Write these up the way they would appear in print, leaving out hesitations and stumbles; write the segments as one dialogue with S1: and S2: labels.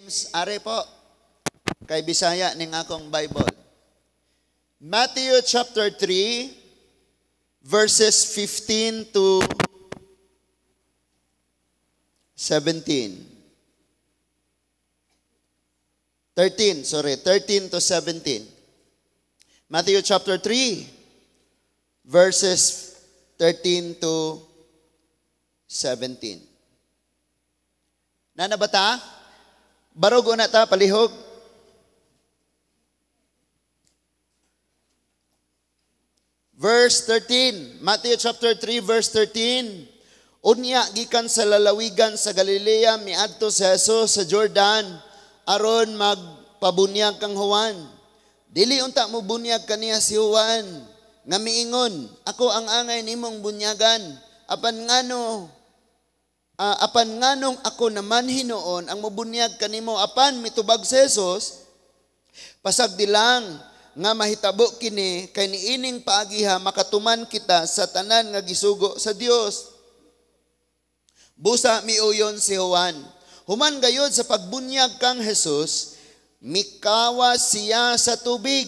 S1: James, are po, kay Bisaya ning akong Bible. Matthew chapter 3, verses 15 to 17. 13, sorry, 13 to 17. Matthew chapter 3, verses 13 to 17. Nana ba ta? Barog na ta, palihog. Verse 13, Matthew chapter 3, verse 13. Unya gikan sa lalawigan sa Galilea miadto si Jesus sa Jordan aron magpabunyag kang Juan. Dili unta mo bunyag kaniya si Juan nga miingon, "Ako ang angay nimong bunyagan, apan nganong ako naman hinuon ang mobunyag kanimo?" Apan mitubag si Jesus, "Pasagdi lang nga mahitabo kini, kay niining paagiha makatuman kita sa tanan nga gisugo sa Dios." Busa miuyon si Juan. Human gayod sa pagbunyag kang Jesus, mikawa siya sa tubig.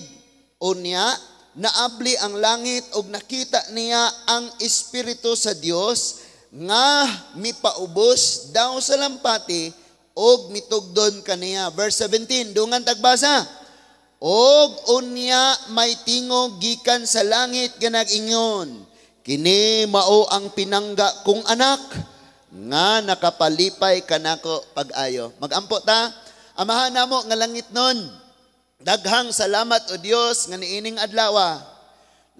S1: Unya, naabli ang langit ug nakita niya ang Espiritu sa Dios nga mipaubos daw sa lampati og mitugdon kaniya. Verse 17, dungan tagbasa. Og unya may tingog gikan sa langit nga nag-ingon, "Kini mao ang pinangga kong anak nga nakapalipay kanako pag-ayo." Magampo ta. Amahan namo nga langit nun, daghang salamat o Dios nga niining adlaw.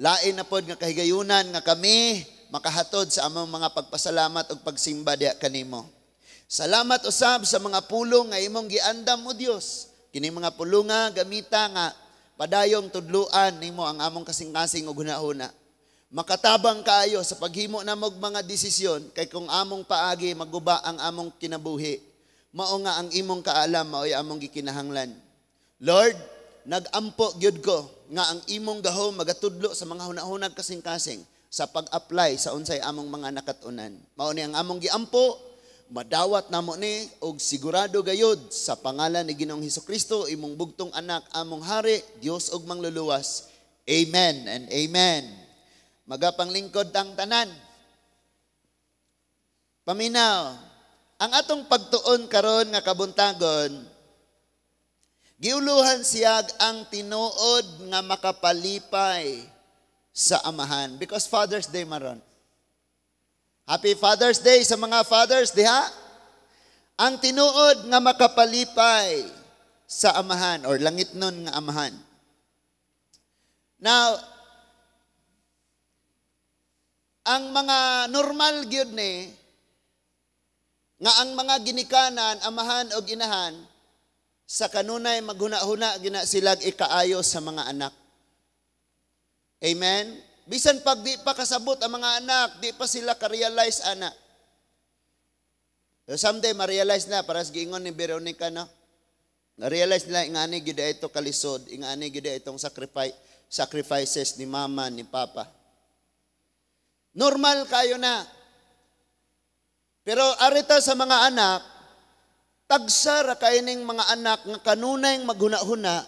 S1: Lain na pod nga kahigayunan nga kami makahatod sa among mga pagpasalamat ug pagsimba diha kanimo. Salamat usab sa mga pulong nga imong giandam o Dios. Kini mga pulunga gamita nga padayong tudluan nimo ang among kasing-kasing ug hunahuna. Makatabang kaayo sa paghimo namog mga desisyon, kay kung among paagi maguba ang among kinabuhi, mao nga ang imong kaalam mao'y among gikinahanglan. Lord, nagampo gyud ko nga ang imong gahom magatudlo sa mga hunahunag kasing-kasing sa pag-apply sa unsay among mga nakat-unan. Mao ni ang among giampo, madawat namo ni og sigurado gayud sa pangalan ni Ginoong Hesukristo, imong bugtong anak, among hari, Dios ug mangluluwas. Amen and amen. Magapanglingkod tang tanan. Paminaw, ang atong pagtuon karon nga kabuntagon, giuluhan siyag ang tinuod nga makapalipay sa amahan. Because Father's Day maron. Happy Father's Day sa mga fathers diha. Ang tinuod nga makapalipay sa amahan or langit nun nga amahan. Now, ang mga normal gyud ni nga ang mga ginikanan, amahan o ginahan, sa kanunay maghuna-huna gina silag ikaayo sa mga anak. Amen? Bisan pag di pa kasabot ang mga anak, di pa sila ka-realize ana. So someday ma-realize na, para sa giingon ni Veronica, no? Na-realize nila, ingani gyud ito kalisod, ingani gyud itong sacrifices ni mama, ni papa. Normal kayo na. Pero arita sa mga anak, tagsa ra kay ning mga anak nga kanunay maghuna-huna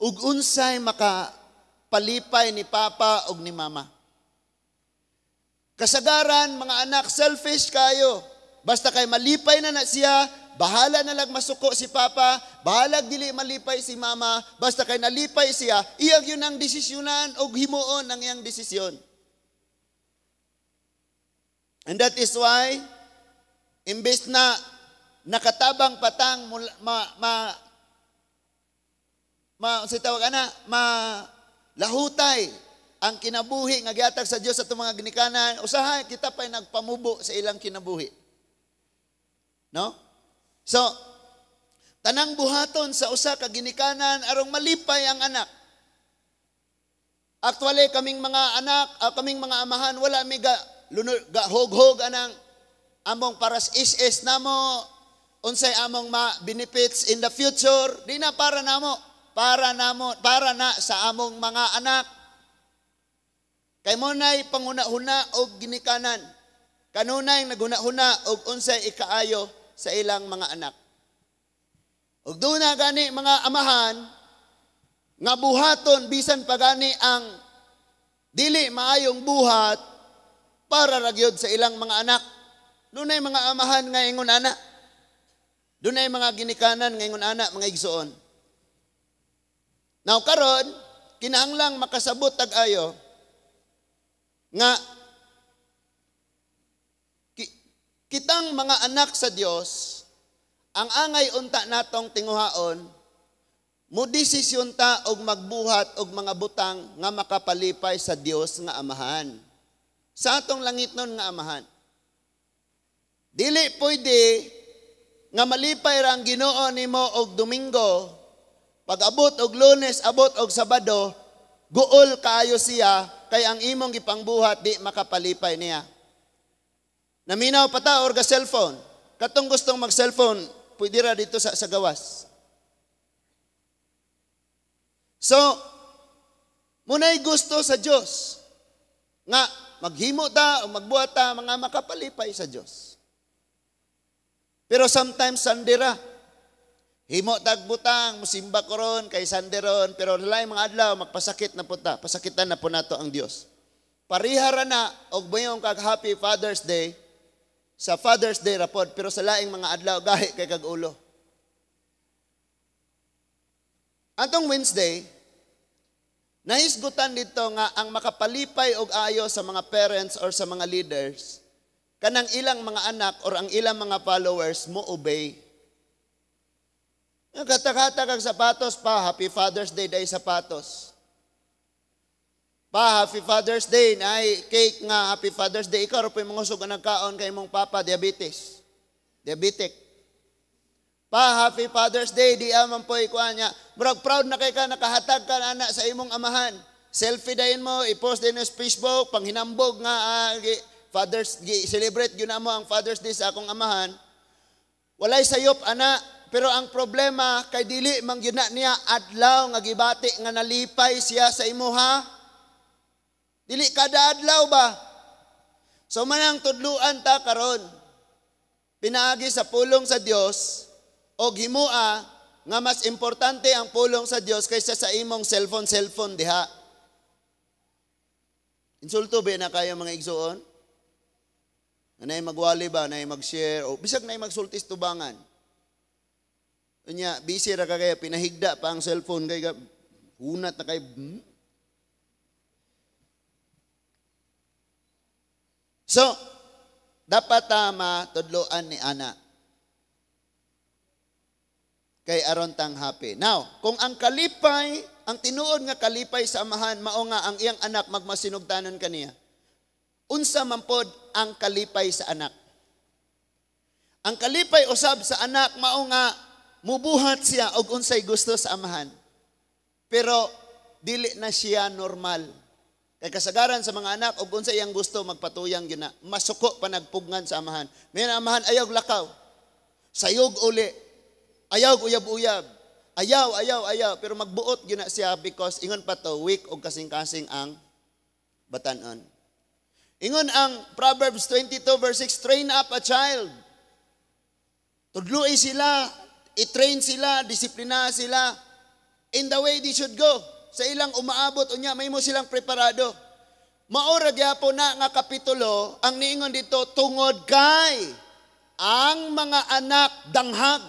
S1: ug unsay makapalipay ni papa ug ni mama. Kasagaran mga anak, selfish kayo. Basta kay malipay na na siya, bahala na lang masuko si papa, bahala dili malipay si mama, basta kay nalipay siya, iyang yun ang desisyonan ug himuon ang iyang desisyon. And that is why, imbes na nakatabang patang ma ma ma sa tawag ana, ma lahutay ang kinabuhi nga gihatag sa Dios sa atong mga ginikanan, usahay kita pa'y nagpamubo sa ilang kinabuhi. No? So, tanang buhaton sa usa ka ginikanan arong malipay ang anak. Actually, kaming mga anak, kaming mga amahan, wala mi ga, ga hog-hog anang among paras is namo, unsay among ma benefits in the future, di na para namo, para namo, para na sa among mga anak. Kay mo na'y panguna-huna og ginikanan. Kanunay naghuna-huna og unsay ikaayo sa ilang mga anak. Ug duna gani mga amahan nga buhaton bisan pa gani ang dili maayong buhat para ra gyud sa ilang mga anak. Dunay mga amahan nga ingon ana. Dunay mga ginikanan nga ingon ana, mga igsoon. Now karon, kinahanglang makasabot tag ayo nga kitang mga anak sa Dios, ang angay unta natong tinguhaon, mo desisyon ta og magbuhat og mga butang nga makapalipay sa Dios nga Amahan. Sa atong langitnon nga Amahan. Dili pwede nga malipay ra ang Ginoo nimo og Domingo, pag abot og Lunes, abot og Sabado, guol kaayo siya kay ang imong gipangbuhat di makapalipay niya. Naminaw pa ta or ga cellphone. Katong gustong mag-cellphone, pwede ra dito sa gawas. So, muna'y gusto sa Dios nga maghimo ta o magbuhat ta mga makapalipay sa Dios. Pero sometimes Sunday ra. Himo tag butang, musimba ko ron kay Sunday ron, pero lain mga adlaw magpasakit na po ta, pasakitan na po nato ang Dios. Parihara na og moingon kag "Happy Father's Day" sa Father's Day ra pod, pero sa laing mga adlaw gahi kay kag ulo. Atong Wednesday, nahisgutan dito nga ang makapalipay og ayo sa mga parents or sa mga leaders, kanang ilang mga anak or ang ilang mga followers mo obey. Nagkataka kag sapatos pa, "Happy Father's Day," dahil sapatos. Pa, "Happy Father's Day," ay cake nga "Happy Father's Day." Ikaw ra po'y mangusog ang nagkaon kay imong papa, diabetes. Diabetic. Pa, "Happy Father's Day," di man po'y kuha niya. Murag proud na kay ka, nakahatag ka na sa imong amahan. Selfie dayon mo, i-post din sa Facebook, panghinambog nga Father's celebrate gyud na mo ang Father's Day sa akong amahan. Walay sayop ana, pero ang problema kay dili man gyud na niya adlaw nga gibati nga nalipay siya sa imuha. Dili kada adlaw ba? So manang tudluan ta karon. Pinaagi sa pulong sa Dios og himua nga mas importante ang pulong sa Dios kaysa sa imong cellphone diha. Insulto ba na kayo, mga igsuon? Nga magwali ba, na mag-share, o bisag na magsultis tubangan. Unya, busy ra ka kaya pinahigda pa ang cellphone kay hunat na kay. So, dapat tama tudloan ni ana. Kay aron tang happy. Now, kung ang kalipay, ang tinuod nga kalipay sa amahan, mao nga ang iyang anak magmasinugtanon kaniya. Unsa man pod ang kalipay sa anak? Ang kalipay usab sa anak mao nga mubuhat siya og unsay gusto sa amahan. Pero dili na siya normal. Kay kasagaran sa mga anak og unsay iyang gusto magpatuyang gyud na. Masuko pa nagpugnan sa amahan. May amahan ayaw lakaw. Sayog uli. Ayaw uyab-uyab. Ayaw, ayaw, ayaw. Pero magbuot gyud na siya because ingon pa to, weak og kasing-kasing ang batan-on. Ingon ang Proverbs 22 verse 6, "Train up a child." Tudloi sila, i-train sila, disiplina sila in the way they should go. Sa ilang umaabot, unya, may mo silang preparado. Maora gyapon na nga kapitulo, ang niingon dito, tungod kay ang mga anak danghag.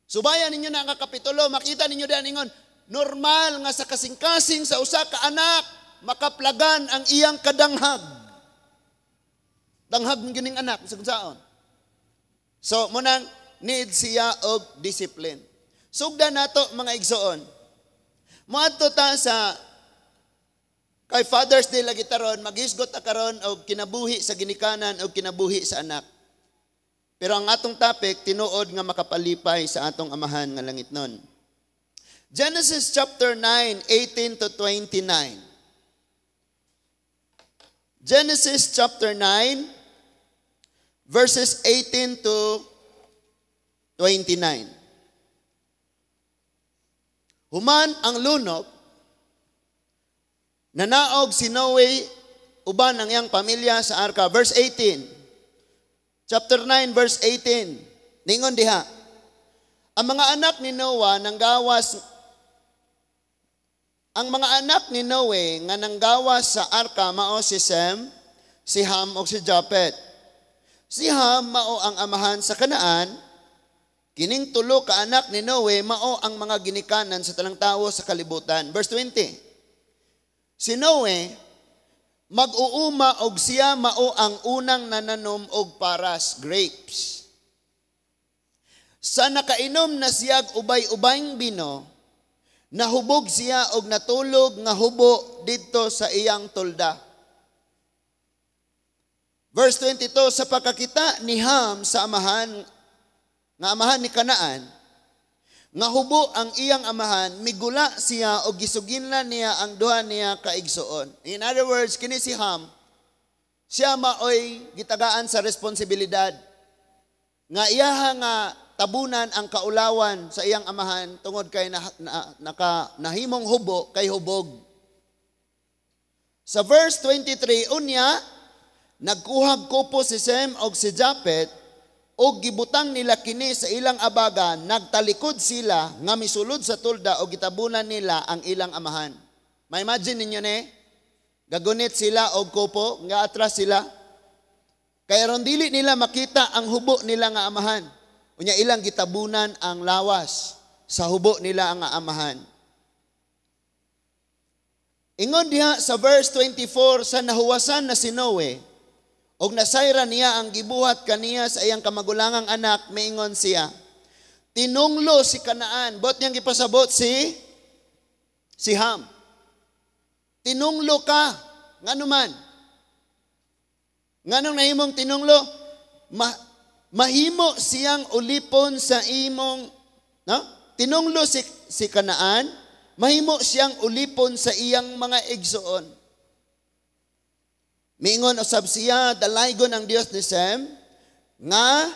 S1: Subayan ninyo na ang kapitulo, makita ninyo diyan ingon, normal nga sa kasing-kasing sa usa ka anak, makaplagan ang iyang kadanghag. Danghag ng gining anak, sa saon. So, munang need siya og discipline. Sugda nato, mga igsoon. Moadto ta sa kay Father's Day lagi taron, maghisgot ta karon og kinabuhi sa ginikanan og kinabuhi sa anak. Pero ang atong topic, tinuod nga makapalipay sa atong amahan nga langitnon. Genesis chapter 9, 18 to 29. Genesis chapter 9, verses 18 to 29. Human ang lunok, nanaog si Noe uban ang iyang pamilya sa arka. Verse 18. Chapter 9, verse 18. Ningon diha, Ang mga anak ni Noah nanggawas Ang mga anak ni Noe nga nanggawas sa arka mao si Sem, si Ham ug si Japet. Si Ham mao ang amahan sa Kanaan. Kining tulo ka anak ni Noe mao ang mga ginikanan sa tanang tawo sa kalibutan. Verse 20. Si Noe mag-uuma og siya mao ang unang nananom og paras, grapes. Sa nakainom na siyag ubay-ubayng bino, nahubog siya og natulog nga hubo didto sa iyang tolda. Verse 22, sa pagkakita ni Ham sa amahan, nga amahan ni Kanaan, nga hubo ang iyang amahan, migula siya og gisuginlan niya ang duha niya kaigsuon. In other words, kini si Ham, siya maoy gitagaan sa responsibilidad nga iyaha nga tabunan ang kaulawan sa iyang amahan tungod kay nahimong hubo kay hubog. Sa verse 23, unya, nagkuhag kupo si Sem og si Japet og gibutang nila kini sa ilang abaga, nagtalikod sila nga misulod sa tulda og gitabunan nila ang ilang amahan. Ma-imagine ninyo ne? Gagunit sila og kupo, nga atras sila. Kaya ron dili nila makita ang hubo nila nga amahan. Unya ilang gitabunan ang lawas sa hubo nila nga amahan. Ingon diha sa verse 24, sa nahuwasan na si Noe, og nasayra niya ang gibuhat kaniya sa iyang kamagulangang anak, miingon siya, tinunglo si Kanaan. Bot niyang gipasabot si Ham. Tinunglo ka. Ngano man? Nganong nahimong tinunglo? Mahimo siyang ulipon sa imong, no? Tinunglo si Kanaan, mahimo siyang ulipon sa iyang mga igsoon. Miingon usab siya, dalaygon ang Dios ni Sem, nga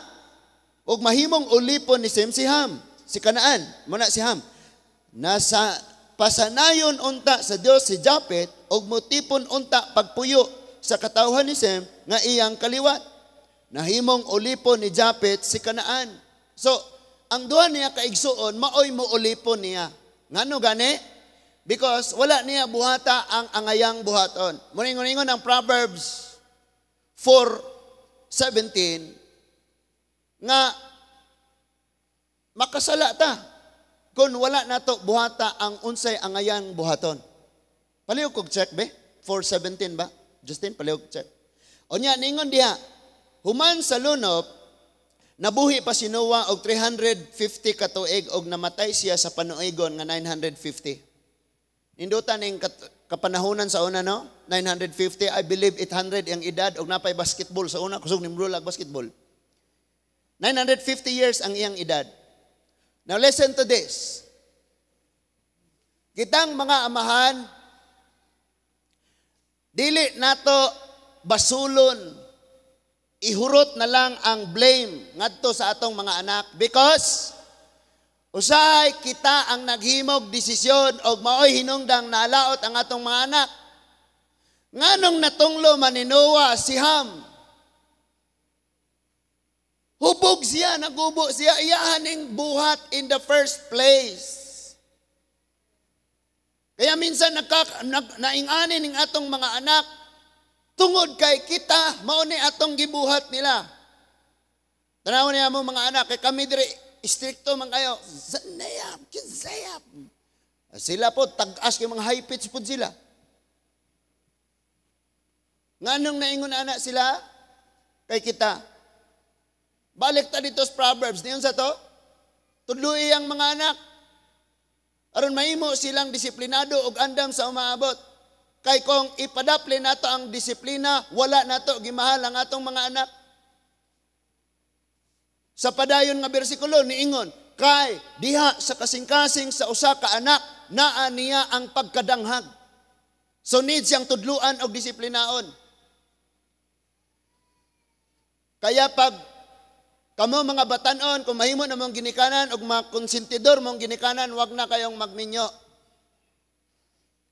S1: og mahimong ulipon ni Sem si Ham, si Kanaan, muna si Ham. Nasa pasanayon unta sa Dios si Japet og motipon unta pagpuyo sa katawhan ni Sem nga iyang kaliwat. Nahimong ulipon ni Japet si Kanaan. So, ang duha niya kaigsuon maoy mo ulipon niya. Ngano gani? Because wala niya buhata ang angayang buhaton. Muningon-ingon ang Proverbs 4:17 nga makasala ta kung wala nato buhata ang unsay angayang buhaton. Palihog kog check be? 4:17 ba? Justin, palihog check. Unya ningon diha, human sa lunop, nabuhi pa si Noah og 350 ka tuig og namatay siya sa panuigon nga 950. Ninduta ning kapanahonan sa una, no? 950, I believe 800 ang edad og napay basketball sa una, kusog ni Mrulag basketball. 950 years ang iyang edad. Now listen to this. Kitang mga amahan, dili nato basulon, ihurot na lang ang blame ngadto sa atong mga anak because usahay kita ang naghimog desisyon og maoy hinungdang naalaot ang atong mga anak. Nganong natunglo man ni Noah si Ham? Hubog siya, nagubo siya, iyahan ning buhat in the first place. Kaya minsan naingani ning atong mga anak tungod kay kita mao ni atong gibuhat nila. Tanaw niya mo mga anak, kay kami diri istrikto man kayo. Zanayap, kinzayap. Sila po, tag-as kay mga high pitch po sila. Nganong naingon anak sila? Kay kita. Balik ta dito sa Proverbs. Niyon sa to? Tudloi ang mga anak. Aron mahimo silang disiplinado og andam sa umaabot. Kay kung ipadapli nato ang disiplina, wala nato gimahal ang atong mga anak. Sa padayon nga bersikulo niingon, kay diha sa kasing-kasing sa usa ka anak naa niya ang pagkadanghag. So need siyang tudluan og disiplinaon. Kaya pag kamo mga batanon, kung mahimo na mong ginikanan og mga konsentidor mong ginikanan, wag na kayong magminyo.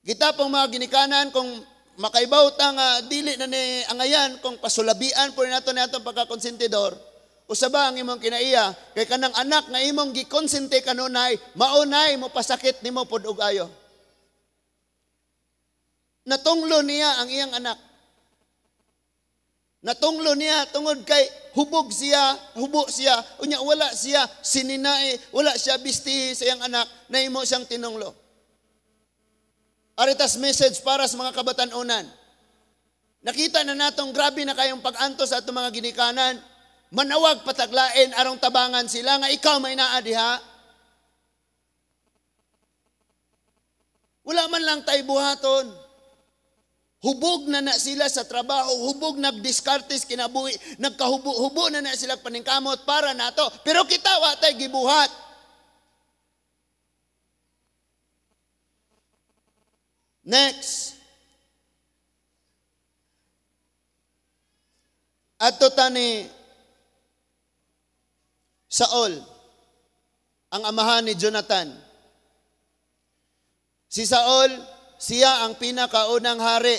S1: Kita pong mga ginikanan, kung makaibaw ta nga dili na ni angayan, kung pasulabian po nato ni atong pagkakonsentidor, Usa ba ang imong kinaiya kay kanang anak nga imong gikonsente kanunay, maunay mo pasakit nimo pud og ayo. Natunglo niya ang iyang anak. Natunglo niya tungod kay hubog siya, hubo siya, unya wala siya sininai, wala siya bistihi sa iyang anak, nahimo siyang tinunglo. Aritas message para sa mga kabatanunan. Nakita na natong grabe na kayong pag-antos sa atong mga ginikanan. Manawag pataglain arong tabangan sila nga ikaw may naa diha. Wala man lang tay buhaton. Hubog na na sila sa trabaho, hubog nagdiskartes kinabuhi, nagkahubo-hubo na na sila paningkamot para nato. Pero kita wa tay gibuhat. Next. Adto ta ni Saul, ang amahan ni Jonathan. Si Saul, siya ang pinakaunang hari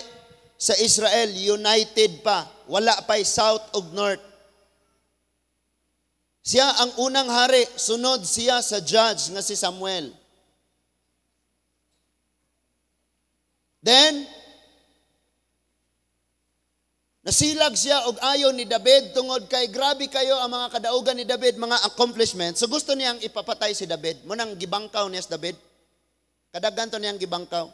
S1: sa Israel, united pa. Wala pa'y south ug north. Siya ang unang hari, sunod siya sa judge nga si Samuel. Then, nasilag siya og ayon ni David tungod kay grabe kayo ang mga kadaugan ni David, mga accomplishments. So gusto niyang ipapatay si David. Munang gibangkaw niya si David. Kadaghan to niyang gibangkaw.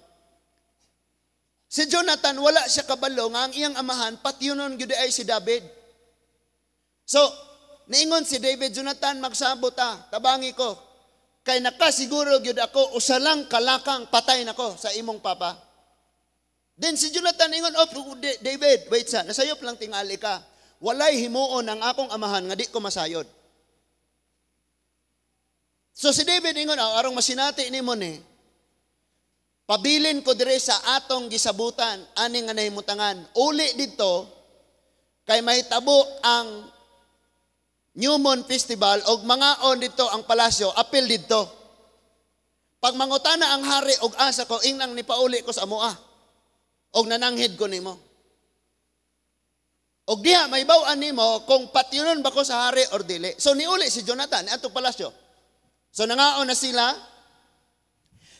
S1: Si Jonathan, wala siya kabalo nga ang iyang amahan, patyunon gyud ay si David. So, niingon si David, "Jonathan, magsabot ta, tabangi ko. Kay nakasiguro gyud ako, usa lang kalakang patay nako sa imong papa." Then si Jonathan ingon, "Oh, David, wait sa, nasayop lang tingali ka. Walay himuon ang akong amahan nga di ko masayod." So si David ingon, "Oh, arong masinati nimo ni, pabilin ko dire sa atong gisabutan, ani nga nahimutangan. Uli didto, kay mahitabo ang New Moon Festival og mangaon didto ang palasyo, apil didto. Pag mangutana ang hari og asa ko, ingnang nipauli ko sa amoa. Og nananghid ko nimo. Og diha mahibaw-an nimo kung patyunon ba ko sa hari or dili." So niuli si Jonathan atong palasyo. So nangaon na sila.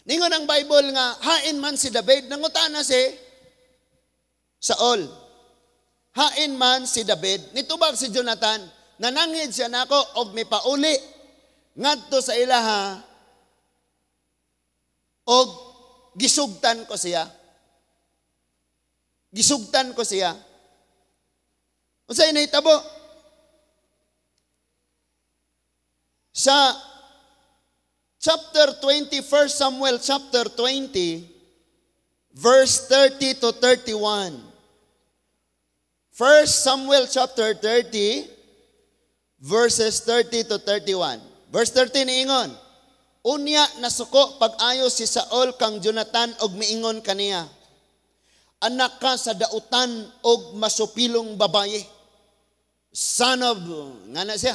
S1: Ningon ang Bible nga hain man si David, nangutana si Saul. Hain man si David, nitubag si Jonathan, nananghid siya nako og mipauli ngadto sa ilaha og gisugtan ko siya. Gisugtan ko siya. Unsay nahitabo? Sa chapter 20, 1 Samuel chapter 20, verse 30 to 31. 1 Samuel chapter 30, verses 30 to 31. Verse 30 niingon, "Unya nasuko pag-ayo si Saul kang Jonathan og miingon kaniya, anak ka sa dautan og masupilong babaye." Son of, nga na siya.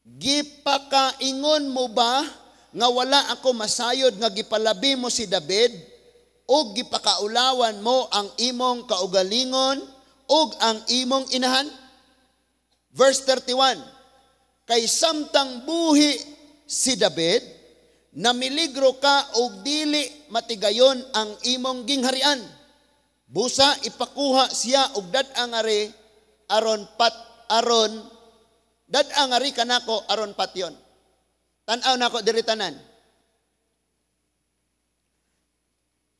S1: "Gipakaingon mo ba nga wala ako masayod nga gipalabi mo si David og gipakaulawan mo ang imong kaugalingon og ang imong inahan?" Verse 31, "Kay samtang buhi si David, namiligro ka og dili matigayon ang imong gingharian. Busa ipakuha siya og dad-ang ari aron pat aron dad-ang ari kanako aron patyon." Tan-aw nako diri tanan.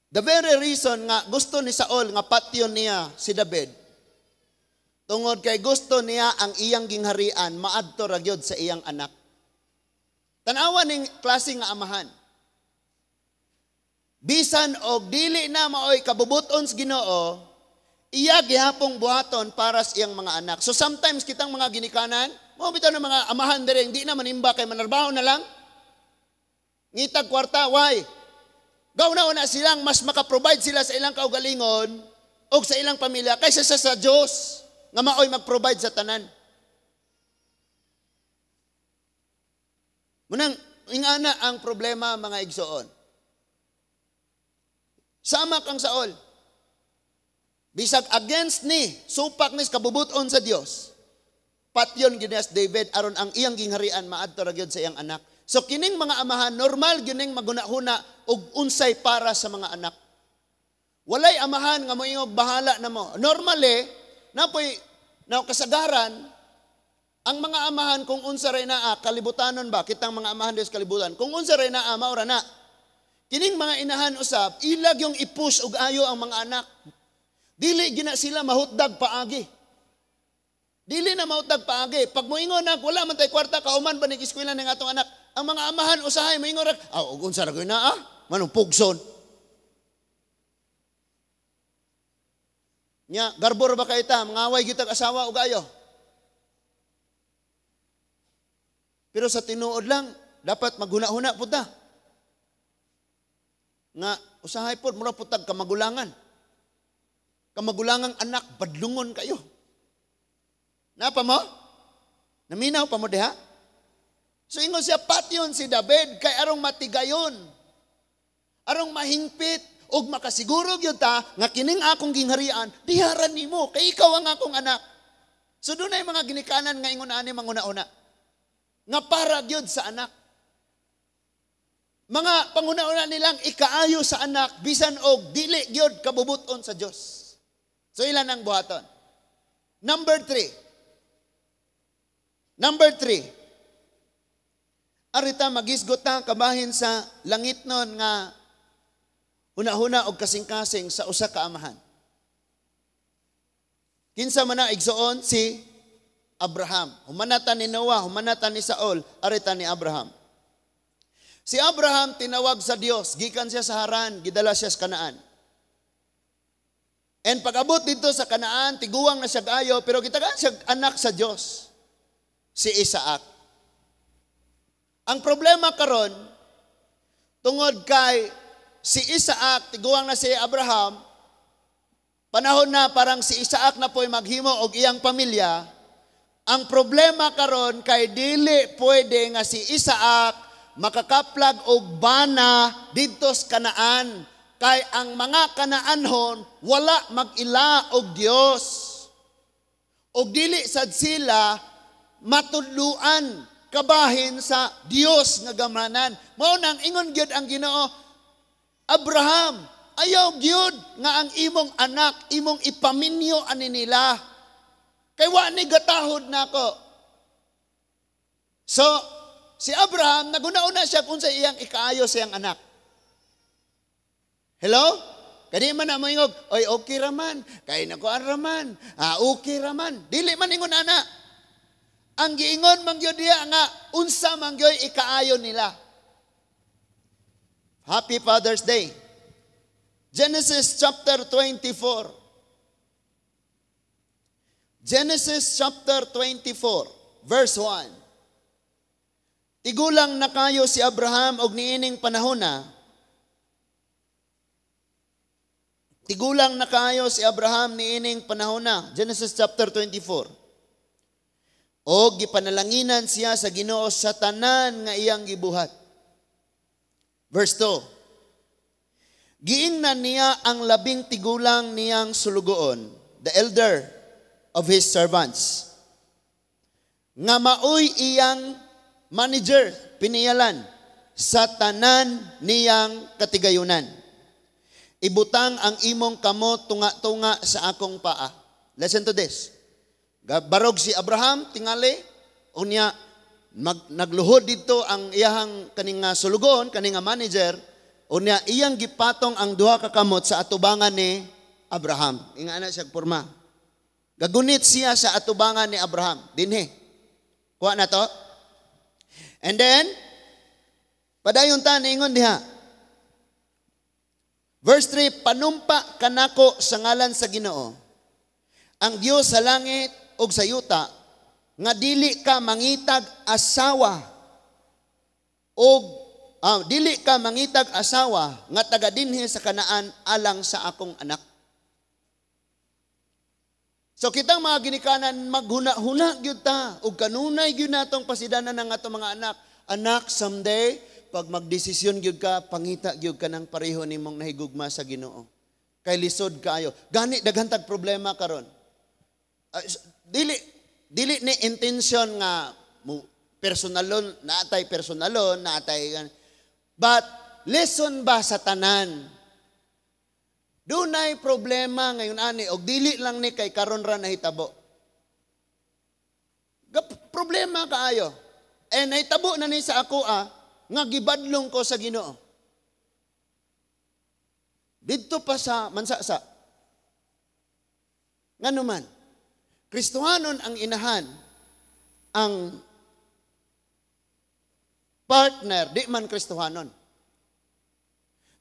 S1: The very reason nga gusto ni Saul nga patyon niya si David, tungod kay gusto niya ang iyang gingharian maadto ra gyud sa iyang anak. Tanawa ning klase nga amahan. Bisan og dili na maoy kabubuton sa Ginoo, iya gihapong buhaton para sa iyang mga anak. So sometimes kitang mga ginikanan, mao bitaw ng mga amahan diri hindi na manimba kay manarbaho na lang. Ngitag kwarta, why? Gauna-una silang mas makaprovide sila sa ilang kaugalingon o sa ilang pamilya kaysa sa Dios nga maoy mag-provide sa tanan. Munang ingana ang problema, mga igsoon. Sama kang Saul. Bisag against ni, supak ni kabubuton sa Dios. Patyon gyud niya si David aron ang iyang gingharian maadto ra gyud sa iyang anak. So kining mga amahan, normal gyud ning maghuna-huna og unsay para sa mga anak. Walay amahan nga moingog, "Bahala na mo." Normally, napoy na kasagaran ang mga amahan, kung unsa ray naa kalibutanon ba, kitang mga amahan sa kalibutan, kung unsa ray naa, maura na. Kining mga inahan usab, ilag yung i-push og ayo ang mga anak. Dili gina sila mahutdag paagi. Dili na mahutdag paagi. Pag moingon na, "Wala man tay kwarta, kauman ba ni eskwela ng atong anak?" Ang mga amahan usahay moingon ra, "Ah, og unsa ra naa? Manong pugson." Nya, garbor ba kay ta, mangaway gyud asawa og ayo. Pero sa tinuod lang, dapat maghuna-huna pud ta. Nga usahay pod mura pud tag kamagulangan. Kamagulangang anak, badlungon kayo. Napa mo? Naminaw pa mo diha? So ingon siya, patyon si David kay arong matigayon. Arong mahingpit ug makasiguro gyud ta nga kining akong gingharian diharan nimo kay ikaw ang akong anak. So dunay mga ginikanan nga ingon ani manguna-una nga para gyud sa anak. Mga panguna-una nilang ikaayo sa anak bisan og dili gyud kabubuton sa Dios. So ilan ang buhaton? Number 3. Number 3. Arita magisgot ta kabahin sa langit nun nga huna-huna og kasing-kasing sa usa ka amahan. Kinsa man na, igsoon? Si Abraham. Humanata ni Noah, humanata ni Saul, arita ni Abraham. Si Abraham tinawag sa Dios, gikan siya sa Haran, gidala siya sa Kanaan. And pag-abot dito sa Kanaan, tiguang na siya ayo, pero gitagaan siya anak sa Dios, si Isaac. Ang problema karon, tungod kay si Isaac, tiguang na si Abraham, panahon na parang si Isaac na po'y maghimo og iyang pamilya. Ang problema karon kay dili pwede nga si Isaac makakaplag og bana didto sa Kanaan kay ang mga Kanaanhon wala mag-ila og Dios. Og dili sad sila matudluan kabahin sa Dios nga gamhanan. Mao nang ingon gyud ang Ginoo, "Abraham, ayaw gyud nga ang imong anak imong ipaminyo ani nila. Kay wa ni gatahod nako." So, si Abraham naguna-una siya kung sa iyang ikaayo sa iyang anak. Hello? Kadi man na moingog, "Oy, okay raman, kay nakuan raman, ah, okay raman." Dili man ingon ana. Ang giingon man gyud diya nga unsa man gyud ikaayo nila. Happy Father's Day. Genesis chapter 24. Genesis chapter 24, verse 1. Tigulang na kayo si Abraham og niining panahon na. Tigulang na kayo si Abraham niining panahon na. Genesis chapter 24. Og gipanalanginan siya sa Ginoo sa tanan nga iyang gibuhat. Verse 2. Giingnan niya ang labing tigulang niyang sulugoon, the elder of his servants, nga maoy iyang manager, piniyalan, sa tanan niyang katigayunan. "Ibutang ang imong kamot tunga-tunga sa akong paa." Listen to this. Barog si Abraham, tingali, unya, nagluhod dito ang iyahang kaning nga sulugoon, kaning nga manager, unya iyang gipatong ang duha ka kamot sa atubangan ni Abraham. Inga na siya porma. Gagunit siya sa atubangan ni Abraham. Dinhi. Kuha na to. And then, padayon ta, niingon diha. Verse 3, "Panumpa kanako sa ngalan sa Ginoo, ang Dios sa langit ug sa yuta, nga dili ka mangitag asawa og dili ka mangitag asawa nga taga dinhi sa Kanaan alang sa akong anak." So kitang mga ginikanan, maghuna-huna gyud ta ug kanunay gyud natong pasidanan ang atong mga anak. Anak, someday pag magdesisyon gyud ka, pangita gyud ka ng pareho nimong nahigugma sa Ginoo. Kay lisod kaayo. Gani daghan tag problema karon. Dili Dili ni intention nga mo personalon, naatay personalon, naatay, but lesson ba sa tanan. Dunay problema ngayon ani og dili lang ni kay karon ra nahitabo. Problema kaayo. Eh nahitabo na ni sa ako nga gibadlong ko sa Ginoo. Didto pa sa Mansasa. Ngano man, Kristohanon ang inahan, ang partner di man Kristohanon.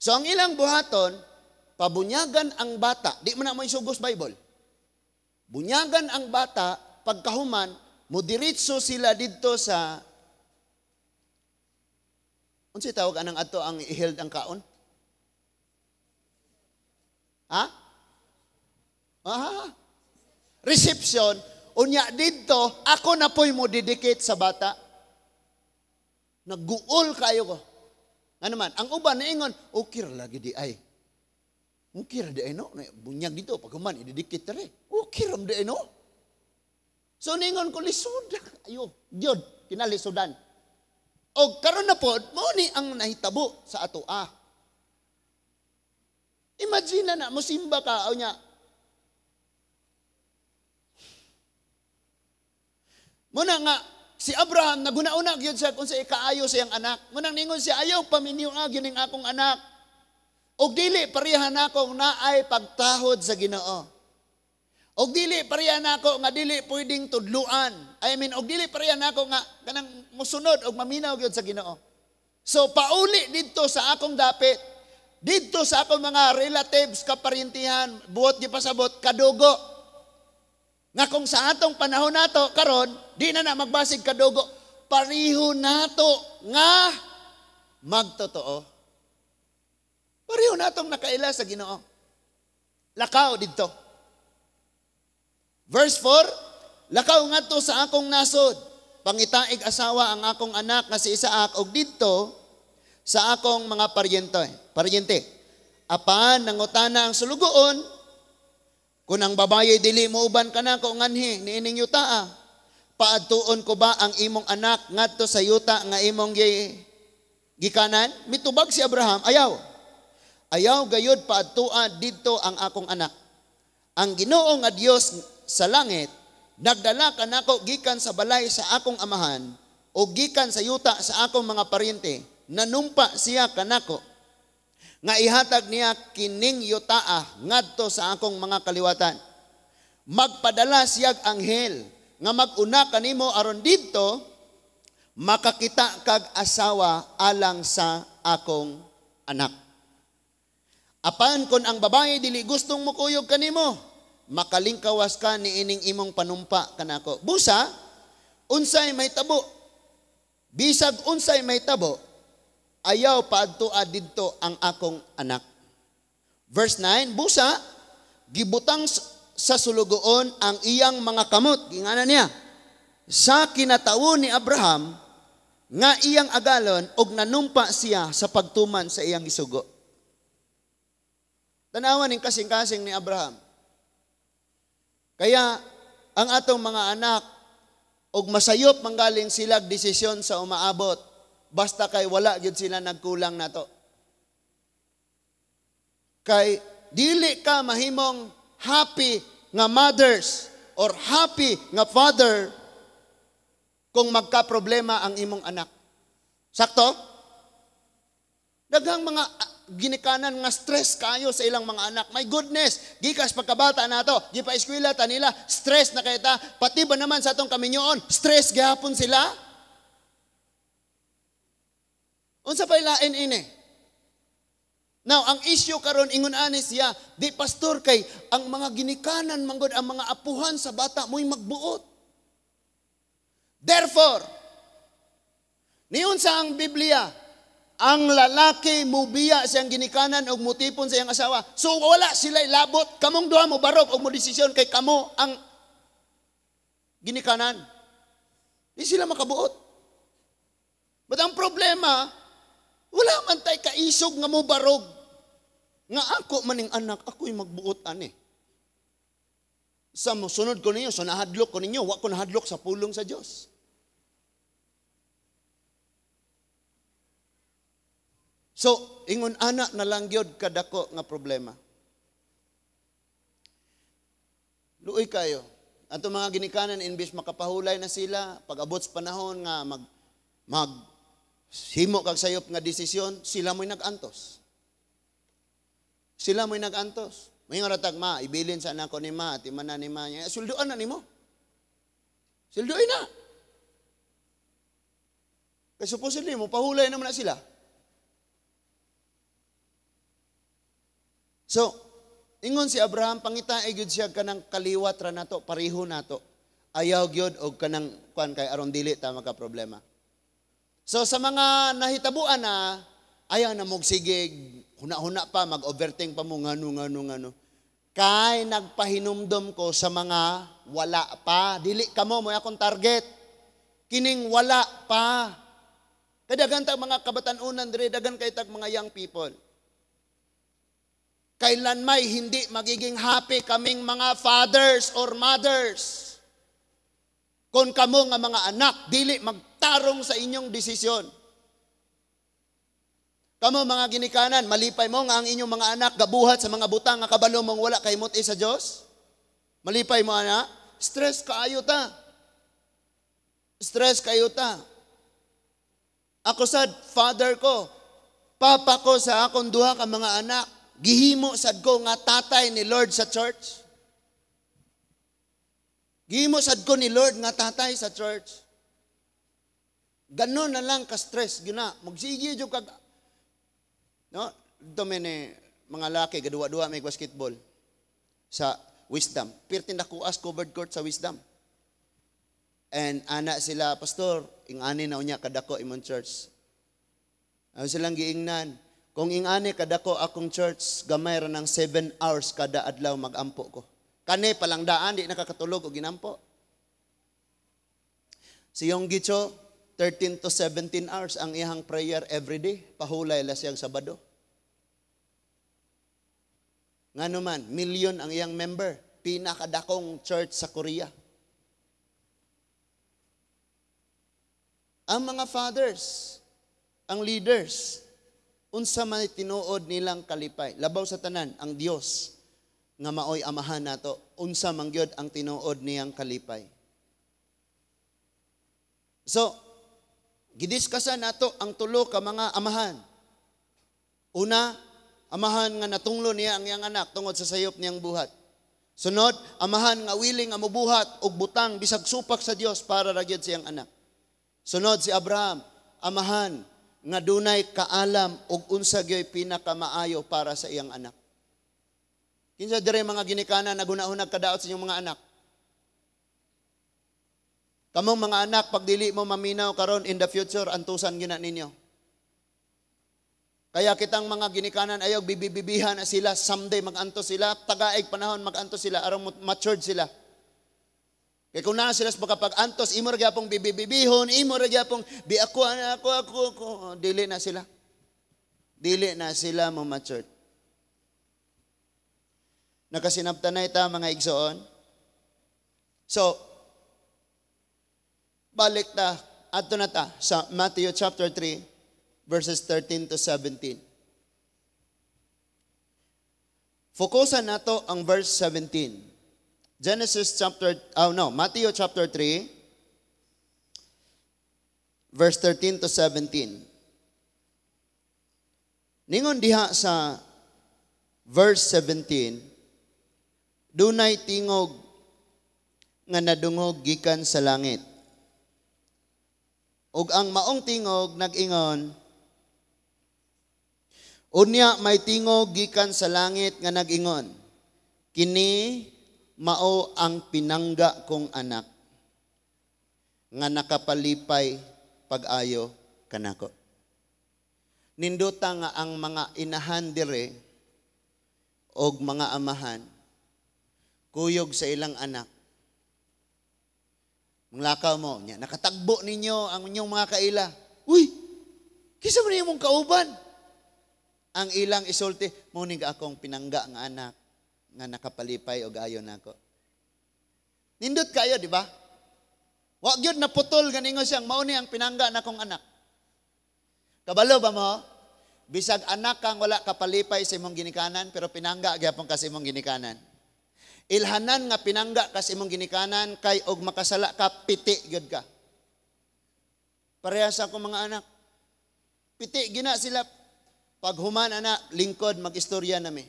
S1: So ang ilang buhaton, pabunyagan ang bata, di man na mo isugos Bible. Bunyagan ang bata, pagkahuman, mudiritso sila didto sa, unsay tawag anang ato ang i-held ang kaon? Ha? Ah, reception, unya didto, ako na po'y mo didikit sa bata. Nagguol kayo ko. Ano man, ang uban naingon, okay ra lagi di ay. Okay ra di ay, no? Bunyag dito, pag human, ididikit ra eh. Okay ra di ay, no? So ningon ko, lisod. Ayo, gyud, kinalisudan. O karon na pod, mao ni ang nahitabo sa ato ah. Imagine na, musimba ka, o nya. Muna nga, si Abraham, naguna-una gyud siya kung sa ikaayo sa iyang anak. Munang ningon siya, ayaw paminyo nga gyud ning akong anak. Og dili pareha nako naay pagtahod sa Ginoo. Og dili pareha nako nga dili pwedeng tudluan. I mean, og dili pareha nako nga kanang musunod og maminaw gyud sa Ginoo. So pauli didto sa akong dapit, didto sa akong mga relatives, kaparintihan, buot gipasabot kadugo. Nga kung sa atong panahon nato karon, di na na magbasig kadugo, pareho nato nga magtotoo. Pareho natong nakaila sa Ginoo. Lakaw didto. Verse 4, lakaw ngadto sa akong nasod, pangitaig asawa ang akong anak nga si Isaac og didto sa akong mga paryente. Apan nangutana ang sulugoon, kung ang babaye dili mo uban kanako nganhi niining yuta, paadtuon ko ba ang imong anak ngadto sa yuta nga imong gikanan? Mitubag si Abraham, ayaw. Ayaw gayud paadtuan didto ang akong anak. Ang Ginoo nga Dios sa langit nagdala kanako gikan sa balay sa akong amahan o gikan sa yuta sa akong mga paryente, nanumpa siya kanako nga ihatag niya kining yutaa ngadto sa akong mga kaliwatan. Magpadala siyag anghel nga mag-una kanimo aron didto makakita kag asawa alang sa akong anak. Apan kon ang babae dili gustong mukuyog kanimo, makalingkawas ka niining imong panumpa kanako. Busa, unsay may tabo? Bisag unsay may tabo, ayaw paadtua didto ang akong anak. Verse 9, busa, gibutang sa sulugoon ang iyang mga kamot, gingana niya, sa kinatawo ni Abraham, nga iyang agalon, og nanumpa siya sa pagtuman sa iyang gisugo. Tanawan ning kasing-kasing ni Abraham. Kaya, ang atong mga anak, og masayop manggaling silag desisyon sa umaabot, basta kay wala gyud sila nagkulang nato. Kay dili ka mahimong happy nga mothers or happy nga father kung magka-problema ang imong anak. Sakto? Daghang mga ginikanan nga stress kayo sa ilang mga anak. My goodness, gikas pagkabata nato, gipa-eskwela ta nila, stress na kay ta. Pati ba naman sa atong kaminyoon, stress gihapon sila? Unsa pa'y lain ini? Now, ang issue karon ingon ani siya, di pastor kay ang mga ginikanan manggod ang mga apuhan sa bata mo'y magbuot. Therefore, niyon sa ang Biblia, ang lalaki mubiya siyang ginikanan og mutipon sa iyang asawa. So wala sila ilabot, kamong duha mo barog og mo desisyon kay kamo ang ginikanan. Di sila makabuot. But ang problema, wala man tay kaisog nga mo barog. Nga ako maning anak, ako'y magbuot ani. Sa mosunod ko ninyo, so nahadlok ko ninyo, wa ko nahadlok sa pulong sa Dios. So, ingon ana na lang gyud kadako nga problema. Luoy kayo. Ato mga ginikanan, imbis makapahulay na sila, pag-abot sa panahon nga mag himo kag sayop nga desisyon, sila mo'y nag-antos. Sila mo'y nag-antos. May nga ratag, ma, ibilin sa anak ko ni ma, at imana ni ma. Sulduan na nimo. Sulduin na. Kasi supposedly, mo pahulay naman na sila. So, ingon si Abraham, pangita ay gyud siya kanang kaliwat ra nato, pareho nato. Ayaw gyud og kanang kuan kay aron dili ta maka problema. So sa mga nahitabuan na, ayaw na mogsigig, huna-huna pa, mag-overthink pa mo, ngano, ngano, ngano. Kay nagpahinumdom ko sa mga wala pa. Dili kamo, mo akong target. Kining wala pa. Kay daghan tag mga kabatan-unan diri, daghan kay tag mga young people. Kailan may hindi magiging happy kaming mga fathers or mothers. Kung kamo nga mga anak, dili magtarong sa inyong desisyon. Kamo mga ginikanan, malipay mo nga ang inyong mga anak gabuhat sa mga butang nga kabalo mong wala kay muti sa Dios. Malipay mo ana, stress kaayo ta. Stress kayo ta. Ako sad, father ko, papa ko sa akong duha ka mga anak, gihimo sad ko nga tatay ni Lord sa church. Gihimo sad ko ni Lord nga tatay sa church. Ganon na lang ka-stress gina. Magsige jud kag no, dito may ni mga laki gaduwa-duwa may basketball sa Wisdom. Pirti nakuas covered court sa Wisdom. And ana sila, pastor, ingani na unya kadako imong church. Ano silang giingnan? Kung ingani kadako akong church, gamay ra ng 7 hours kada adlaw magampo ko. Kani palang daan di nakakatulog og ginampo. Si Yonggi Cho, 13 to 17 hours ang iyang prayer every day. Pahulay la siyang Sabado. Ngano man, milyon ang iyang member. Pinakadakong church sa Korea. Ang mga fathers, ang leaders, unsa man tinuod nilang kalipay. Labaw sa tanan, ang Dios nga maoy amahan nato, unsa man gyud ang tinuod niyang kalipay. So, gidiskasan nato ang tulo ka mga amahan. Una, amahan nga natunglo niya ang iyang anak tungod sa sayop niyang buhat. Sunod, amahan nga willing nga mobuhat og butang bisag supak sa Dios para ra gyud siyang anak. Sunod si Abraham, amahan nga dunay kaalam og unsa gyoy pinakamaayo para sa iyang anak. Kinsa dire mga ginikanan naghuna-hunag kadaot sa inyong mga anak? Kamong mga anak, pag dili mo maminaw karon in the future, antusan gina ninyo. Kaya kitang mga ginikanan ayaw bibibibihan na sila, someday magantos sila, tagaig panahon magantos sila, aron matured sila. Kaya kung naa sila sa pagkapag-antos, imo ra gyapong bibibibihon, imo ra gyapong bi ako, ako, ako, ako, dili na sila. Dili na sila mo matured. Nakasinabtan na ita mga igsoon. So, balik ta, adto na ta sa Matthew chapter 3, verses 13 to 17. Fokusan nato ang verse 17. Matthew chapter 3, verse 13 to 17. Ningon diha sa verse 17, dunay tingog nga nadungog gikan sa langit. Ug ang maong tingog nag-ingon, unya may tingog gikan sa langit nga nag-ingon, kini mao ang pinangga kong anak nga nakapalipay pag-ayo kanako. Nindota nga ang mga inahan dire og mga amahan kuyog sa ilang anak. Manglakaw mo, nya nakatagbo ninyo ang inyong mga kaila. Uy, kinsa man imong kauban? Ang ilang isulti, mo ni akong pinangga nga anak nga nakapalipay og ayo nako. Nindot kayo, di ba? Wa gyud naputol ganingo siyang mao ni ang pinangga na kong anak. Kabalo ba mo? Bisag anak kang wala kapalipay sa imong ginikanan, pero pinangga gyapon ka sa imong ginikanan. Ilhanan nga pinangga ka sa imong ginikanan kay og makasala ka, piti gyud ka. Parehas ako mga anak. Piti gina sila. Paghuman ana, lingkod magistorya nami.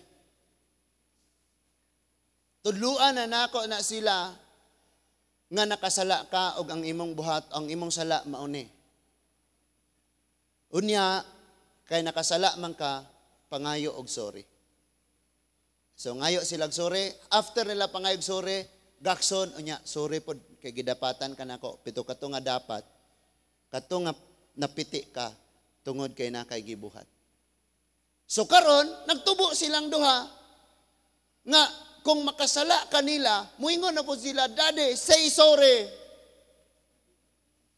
S1: Tudluan na nako na sila nga nakasala ka og ang imong buhat, ang imong sala mauni. Unya kay nakasala man ka, pangayo og sorry. So ngayo sila og sorry, after nila pangayo og sorry, gakson unya sorry pod kay gidapatan ka nako, pito kato nga dapat kato nga napiti ka tungod kay na kay gibuhat. So karon nagtubo silang duha nga kung makasala kanila, muingon na po sila, "Daddy, say sorry."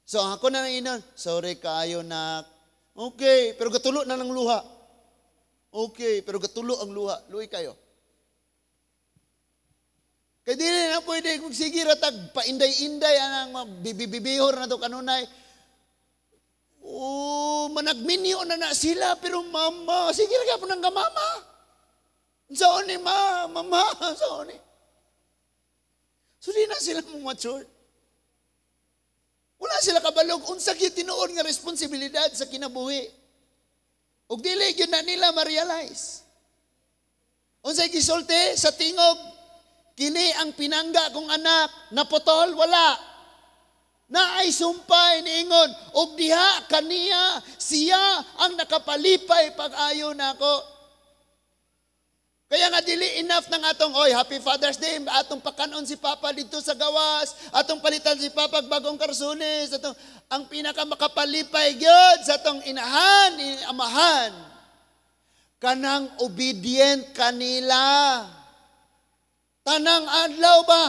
S1: So ako na inon, "Sorry kaayo, nak." Okay, pero gatulo na ng luha. Okay, pero gatulo ang luha. Luhi kayo. Kay dili na pwede kung sige ratag painday-inday anang bibibihor na to kanunay. Oh, managminyo na na sila pero mama, sige ra gyapon nang mama. Saan ni ma, mama, saan ni? So di na sila mo mature. Wala sila kabalog unsa gyud tinuod nga responsibilidad sa kinabuhi. Ug dili gyud na nila ma-realize. Unsay gisulti sa tingog, kini ang pinangga kong anak, naputol wala. Naay sumpay niingon og diha kaniya siya ang nakapalipay pag-ayo nako. Kaya nga dili enough ng atong, "Oy, happy Father's Day," atong pakanon si Papa dito sa gawas, atong palitan si Papa bagong karsunis, atong, ang pinaka makapalipay gyud sa atong inahan, amahan, kanang obedient kanila. Tanang adlaw ba?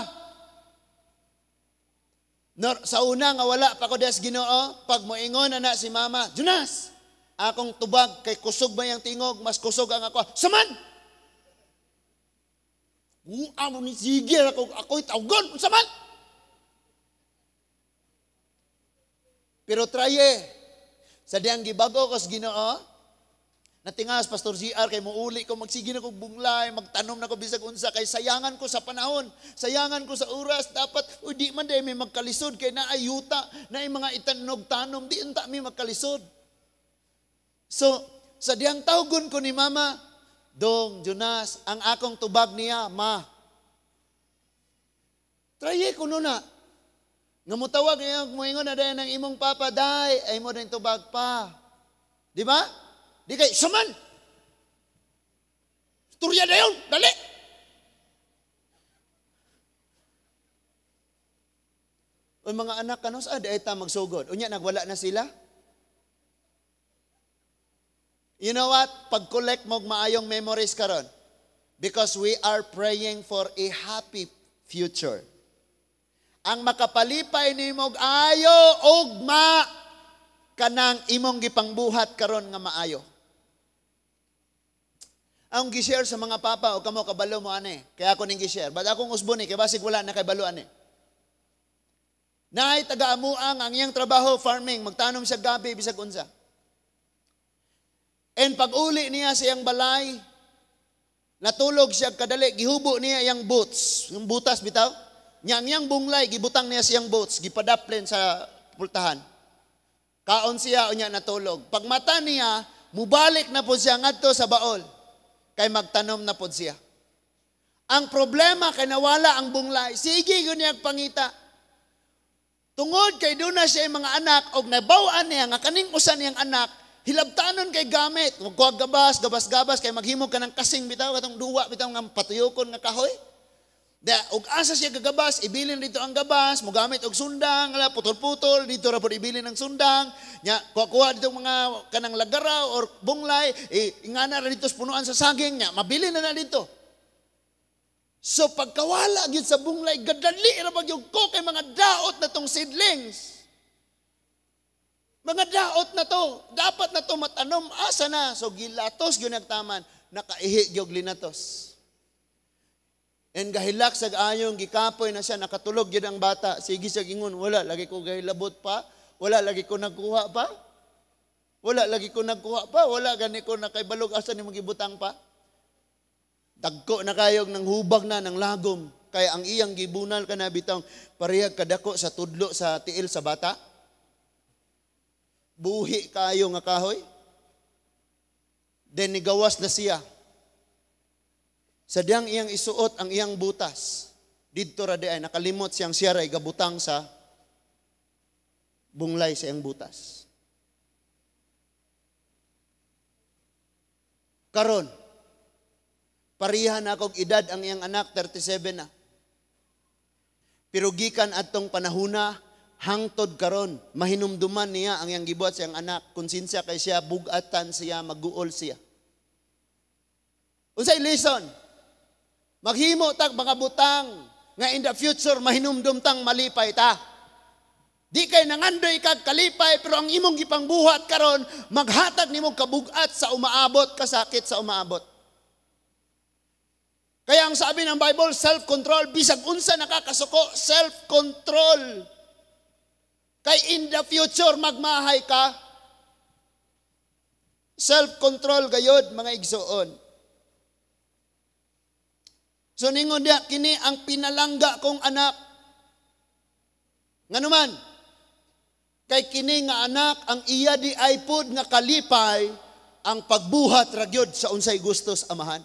S1: Nor, sa una nga wala pa ko des Ginoo, pag moingon na na si Mama, "Jonas," akong tubag kay kusog ba yang tingog, mas kusog ang ako. "Saman!" Amo ni sige ako, ako'y tawgon, unsa man? Pero traye, sa diyang gibago ko sa Ginoo, natingas Pastor GR kay muuli ko, magsige na ko bunglay, magtanom na ko bisag unsa, kay sayangan ko sa panahon, sayangan ko sa oras, dapat, uy, di man day may magkalisod, kay naayuta, na mga itanog-tanom, di unta may magkalisod. So, sa diyang tawgon ko ni Mama, "Dong, Jonas," ang akong tubag niya, "Ma." Traye ko na. Nga mutawag niya, muingon na dayon ng imong papa, "Day," ay mo din tubag pa. Di ba? Di kay, "Saman! Turya dayon, dali!" O mga anak, kanos, ay ta magsugod. Unya, nagwala na sila. You know what? Pag-collect mo maayong memories karon. Because we are praying for a happy future. Ang makapalipay nimo ayo ugma kanang imong gipangbuhat karon nga maayo. Ang gi-share sa mga papa o kamo kabalo mo ane. Kaya ako ning gi-share. But akong usbon ni kay basig wala na kay balo ane. Naay taga-amuang ang iyang trabaho farming, magtanom siya gabi bisag unsa. And pag-uli niya sa iyang balay, natulog siya kadali, gihubo niya iyang boots, yung butas bitaw. Nya ang iyang bunglay, gibutang niya siyang boots, gipadaplin sa pultahan. Kaon siya, unya natulog. Pagmata niya, mubalik na po siya ngadto sa baol, kay magtanom na po siya. Ang problema, kay nawala ang bunglay. Sige, yun niya pangita. Tungod kay doon na siya yung mga anak, og nabawaan niya, nga kaning usa niyang anak, hilabtanon kay gamit. Huwag ko gabas, gabas, gabas, kay maghimo ka ng kasing bitaw, katong duwa bitaw nga patuyokon nga kahoy. Da, og asa siya gagabas, ibilin dito ang gabas, mogamit og sundang, ala putol-putol, dito ra pod ibilin ang sundang. Nya kuha-kuha dito mga kanang lagaraw or bunglay, ingana ra dito sa punuan sa saging nya, mabilin na na dito. So pagkawala gyud sa bunglay, gadali ra ba gyud ko kay mga daot na tong seedlings. Mga daot na to, dapat na to matanom, asa na? So gilatos gyud nagtaman, nakaihi gyud linatos. And gahilak sa ayong gikapoy na siya, nakatulog gyud ang bata. Sige siya ingon, "Wala lagi ko gahilabot pa, wala lagi ko nagkuha pa. Wala lagi ko nagkuha pa, wala gani ko nakaibalog asa ni magibutang pa." Dagko na kayog nang hubag na ng lagom. Kaya ang iyang gibunal kana bitong parehag kadako sa tudlo sa tiil sa bata. Buhi kayo nga kahoy. Then nigawas na siya. Sa diyang iyang isuot ang iyang butas, didto ra di ay nakalimot siyang siya ray gabutang sa bunglay sa iyang butas. Karon, pariha na akong edad ang iyang anak, 37 na. Pero gikan atong panahuna, hangtod karon, mahinumduman niya ang iyang gibuhat sa iyang anak. Konsensya kay siya, bugatan siya, maguol siya. Unsay lesson? Maghimo tag mga butang nga in the future mahinumdum tang malipay ta. Di kay nangandoy kag kalipay, pero ang imong gipangbuhat karon maghatag nimo kabugat sa umaabot, kasakit sa umaabot. Kaya ang sabi ng Bible, self-control, bisag unsa nakakasuko, self-control. Kay in the future magmahay ka. Self-control gayod, mga igsuon. So ningon diya, kini ang pinalangga kong anak. Nganuman, kay kini nga anak ang iya di ay pod nga kalipay ang pagbuhat ragyod sa unsay gusto sa amahan.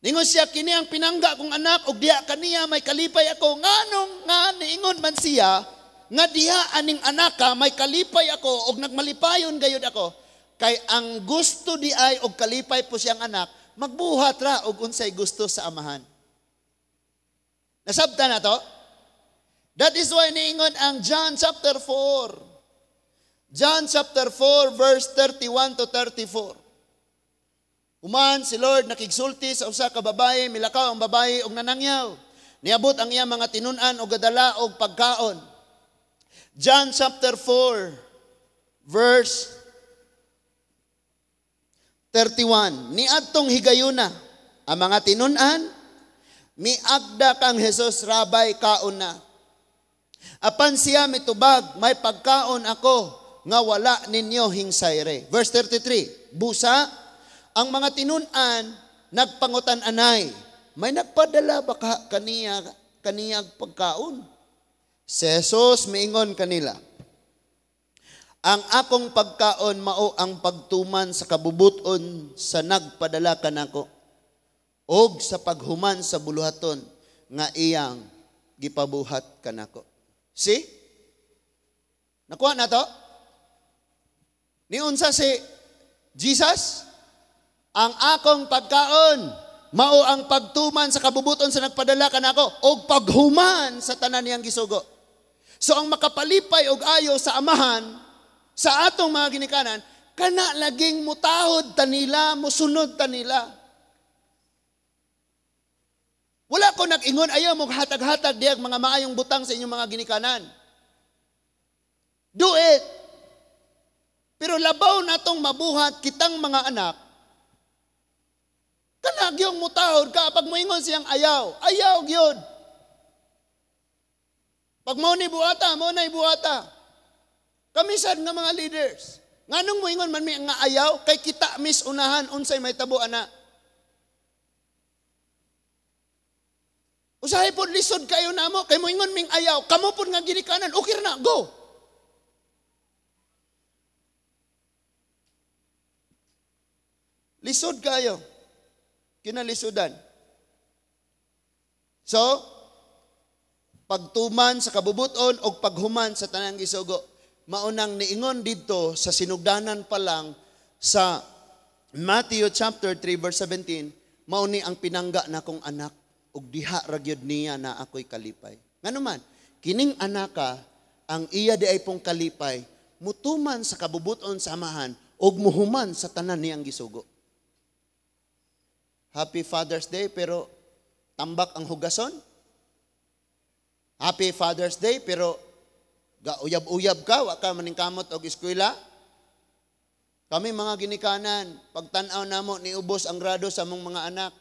S1: Ningon siya, kini ang pinangga kong anak og diha kaniya may kalipay ako. Nganong nga niingon man siya nga diha aning anaka may kalipay ako og nagmalipayon gayud ako. Kay ang gusto di ay og kalipay po siyang anak, magbuhat ra og unsay gusto sa amahan. Nasabta na to? That is why niingon ang John chapter 4. John chapter 4 verse 31 to 34. Human si Lord nakigsulti sa usa ka babaye, milakaw ang babaye og nanangyaw. Niabot ang iya mga tinun-an og gadala og pagkaon. John chapter 4 verse 31. Niadtong higayuna ang mga tinun-an, miagda kang Jesus, "Rabbi, kaon na." Apan siya mitubag, "May pagkaon ako nga wala ninyo hingsayre." Verse 33, busa, ang mga tinun-an nagpangutan-anay, "May nagpadala ba ka kaniya kaniyag pagkaon?" Si Jesus miingon kanila, "Ang akong pagkaon mao ang pagtuman sa kabubuton sa nagpadala kanako og sa paghuman sa buluhaton nga iyang gipabuhat kanako." See? Nakuha na to? Niunsa si Jesus? Ang akong pagkaon mao ang pagtuman sa kabubuton sa nagpadala kanako og paghuman sa tanan niyang gisugo. So ang makapalipay og ayo sa amahan sa atong mga ginikanan, kana laging mutahod tanila, musunod tanila. Wala ko nag-ingon ayaw mo hatag-hatag diag mga maayong butang sa inyong mga ginikanan. Do it. Pero labaw natong mabuhat kitang mga anak, kana gyung mutahod ka pag moingon siyang ayaw, ayaw gyud. Pag mao ni buhata, mao na ibuhata. Kami sad nga mga leaders, nganong moingon man mi nga ayaw, kay kita mis unahan unsay may tabo ana. Usahay pod lisod kayo namo kay moingon ming ayaw, kamo pod nga ginikanan, okay na, go. Lisod kayo. Kinalisudan. So, pagtuman sa kabubuton o paghuman sa tanang gisugo, maunang niingon didto sa sinugdanan pa lang sa Matthew chapter 3 verse 17, mauni ang pinangga na kong anak ug diha ra gyud niya na ako'y kalipay. Ngano man, kining anaka ang iya di ay pong kalipay, mutuman sa kabubuton sa amahan ug muhuman sa tanan niyang gisugo. Happy Father's Day pero tambak ang hugason. Happy Father's Day pero gauyab-uyab ka, wa ka maningkamot og eskwela. Kami mga ginikanan, pagtan-aw namo niubos ang grado sa among mga anak.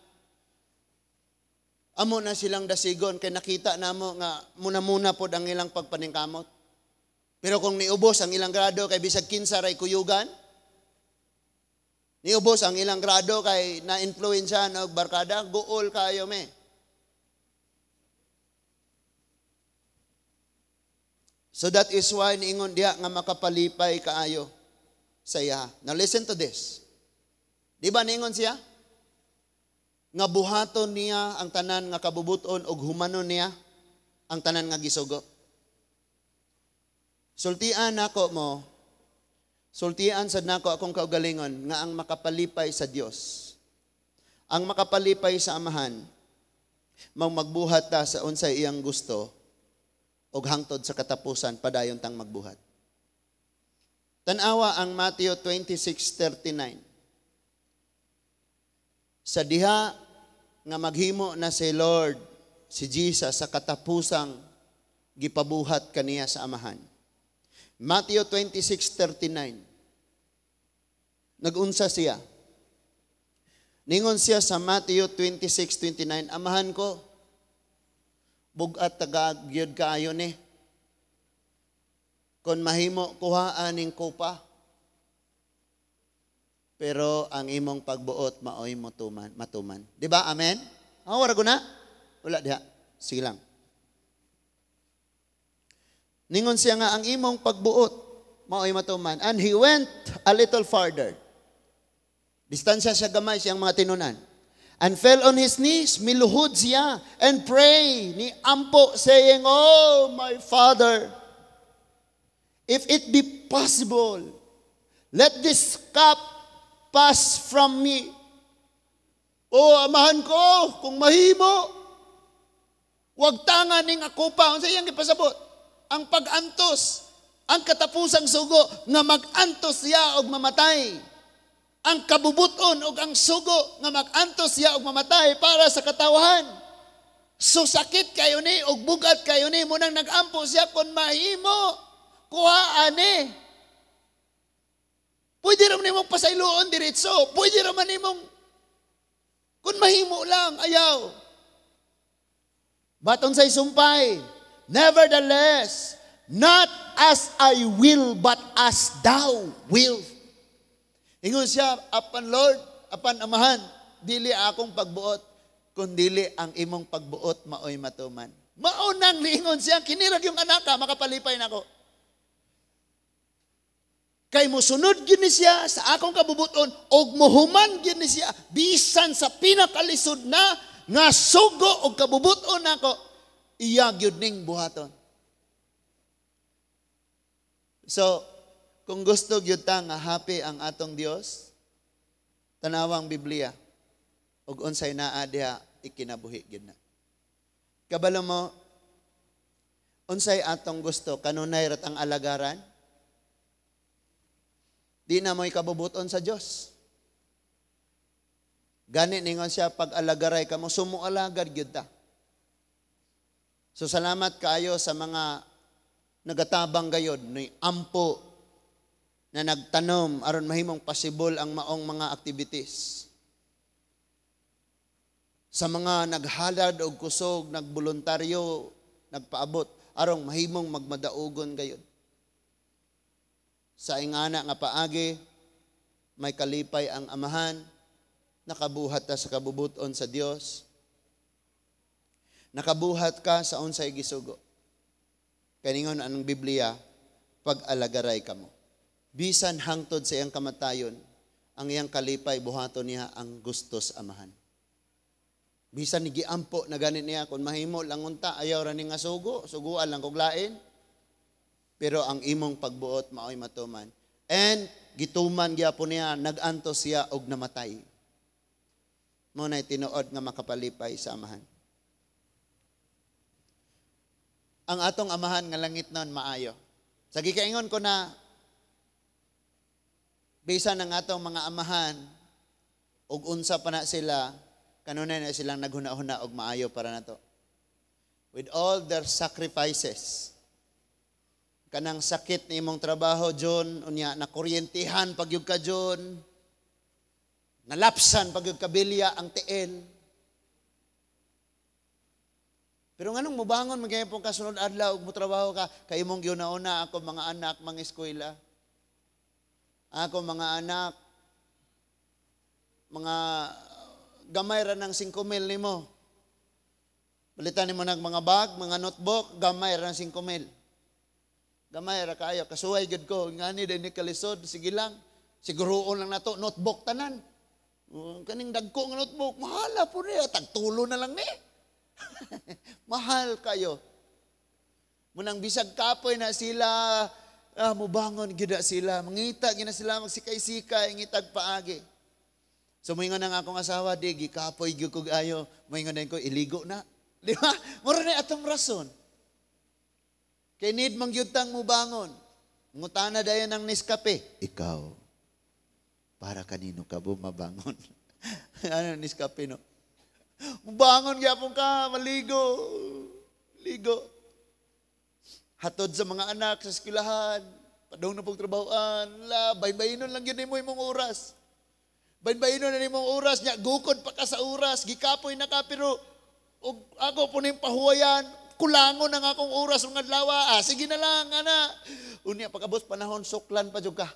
S1: Amo na silang dasigon kay nakita namo nga muna-muna pod ang ilang pagpaningkamot. Pero kung niubos ang ilang grado kay bisag kinsa ray kuyugan, niubos ang ilang grado kay na-influensya og barkada, guol kayo me. So that is why niingon diha nga makapalipay kaayo sa iya. Now listen to this. Di ba niingon siya? Nga buhaton niya ang tanan nga kabubuton og humanon niya ang tanan nga gisugo. Sultian nako mo, sultian sad nako akong kaugalingon nga ang makapalipay sa Dios, ang makapalipay sa Amahan, mao magbuhat ta sa unsay iyang gusto og hangtod sa katapusan padayon tang magbuhat. Tan-awa ang Matthew 26:39. Sa diha nga maghimo na si Lord, si Jesus sa katapusang gipabuhat kaniya sa Amahan. Matthew 26:39. Nagunsa siya. Ningon siya sa Matthew 26:29, Amahan ko, bugat taga gyud kaayo ni. Kon mahimo kuhaan ning kopa. Pero ang imong pagbuot maoy motuman, matuman. Di ba? Amen? Ah, wala ko na? Wala diha. Sige lang. Ningon siya nga ang imong pagbuot maoy matuman. And he went a little farther. Distansya siya gamay siyang mga tinunan. And fell on his knees, miluhod siya, and pray, ni ampo, saying, "Oh, my Father, if it be possible, let this cup pass from me." Oh, amahan ko, kung mahimo, wag tanga ning ako pa. Unsa iyang gipasabot? Ang pag-antos, ang katapusang sugo, nga mag-antos siya og mamatay. Ang kabubuton og ang sugo nga mag-antos siya og mamatay para sa katawahan. So sakit kayo ni og bugat kayo ni munang nag-ampo siya kung mahimo kuhaan ni. Pwede ra man nimong pasayloon diretso. Pwede ra man nimong kung mahimo lang ayaw. But unsay sumpay? Nevertheless, not as I will but as thou will. Ingon siya, apan Lord, apan Amahan, dili akong pagbuot, kundili ang imong pagbuot maoy matuman. Maunang niingon siya, kinirag yung anak ka, makapalipay nako. Kay mosunod gyud ni siya sa akong kabubuton, og mohuman gyud ni siya, bisan sa pinakalisod na, nga sugo og kabubuton nako, iya gyud ning buhaton. So, kung gusto gyud ta nga happy ang atong Dios, tanawang Biblia ug unsay naa diha ikinabuhi gyud na. Kabalo mo unsay atong gusto kanunay rat ang alagaran? Di na mo'y kabubuton sa Dios. Gani ningon siya pag alagaray kamo sumualagad gyud ta. So salamat kaayo sa mga nagatabang gayod ni ampo na nagtanom aron mahimong possible ang maong mga activities. Sa mga naghalad og kusog, nagboluntaryo, nagpaabot aron mahimong magmadaugon gayod. Sa ingana nga paagi, may kalipay ang Amahan, nakabuhat ta sa kabubuton sa Dios. Nakabuhat ka sa unsay gisugo. Kaningon ang Biblia, pag-alagaray kamo. Bisan hangtod sa iyang kamatayon, ang iyang kalipay buhaton niya ang gusto sa Amahan. Bisan ni giampo na ganit niya, kung mahimo lang unta, ayaw ra ni nga sugo, suguan lang kog lain. Pero ang imong pagbuot maoy matuman. And gituman gyapon niya, nag-antos siya og namatay. Mao nay tinuod nga makapalipay sa Amahan. Ang atong Amahan nga langit nun maayo. Sa gikaingon ko na bisan ang atong mga amahan og unsa pa na sila, kanunay na silang naghuna-huna og maayo para nato. With all their sacrifices, kanang sakit ni imong trabaho, John, unya nakuryentihan pagyud ka, John, nalapsan pagyud kabilya ang tiil. Pero nganong mubangon man gyapon ka sunod adlaw ug motrabaho ka kay imong giuna-una ako mga anak mga eskwela. Ako mga anak mga gamay ra ng 5,000 nimo. Palitan nimo nag mga bag, mga notebook, gamay ra ng 5,000. Gamay ra kaayo, kasuway gyud ko ngani din ni kalisod, sige lang. Siguroon lang nato notebook tanan. Kaning dagko nga notebook, mahala po niya, tagtulo na lang ni. Mahal kayo. Munang bisag kapoy na sila, mubangon gyud sila, mangita gyud na sila magsikay-sikay ngitag paagi. So moingon ang akong asawa, di gikapoy gyud kog ayo, moingon din ko iligo na. Di ba? Mura na atong rason. Kay need man gyud tang mubangon. Ngutana dayon ang Nescafe. Ikaw, para kanino ka bumabangon? Ano Nescafe no? Mubangon gyapon ka, maligo. Ligo. Hatod sa mga anak sa eskwelahan, padung na pong trabahoan, la, bayn-baynon lang yun mo imong oras. Bayn-baynon na imong oras niya, gukod pa ka sa oras, gikapoy na ka, pero og ako po ning pahuwayan, kulangon ang akong oras ng adlaw. Sige na lang, ana. Unya, pagkabot panahon, suklan pa jud ka.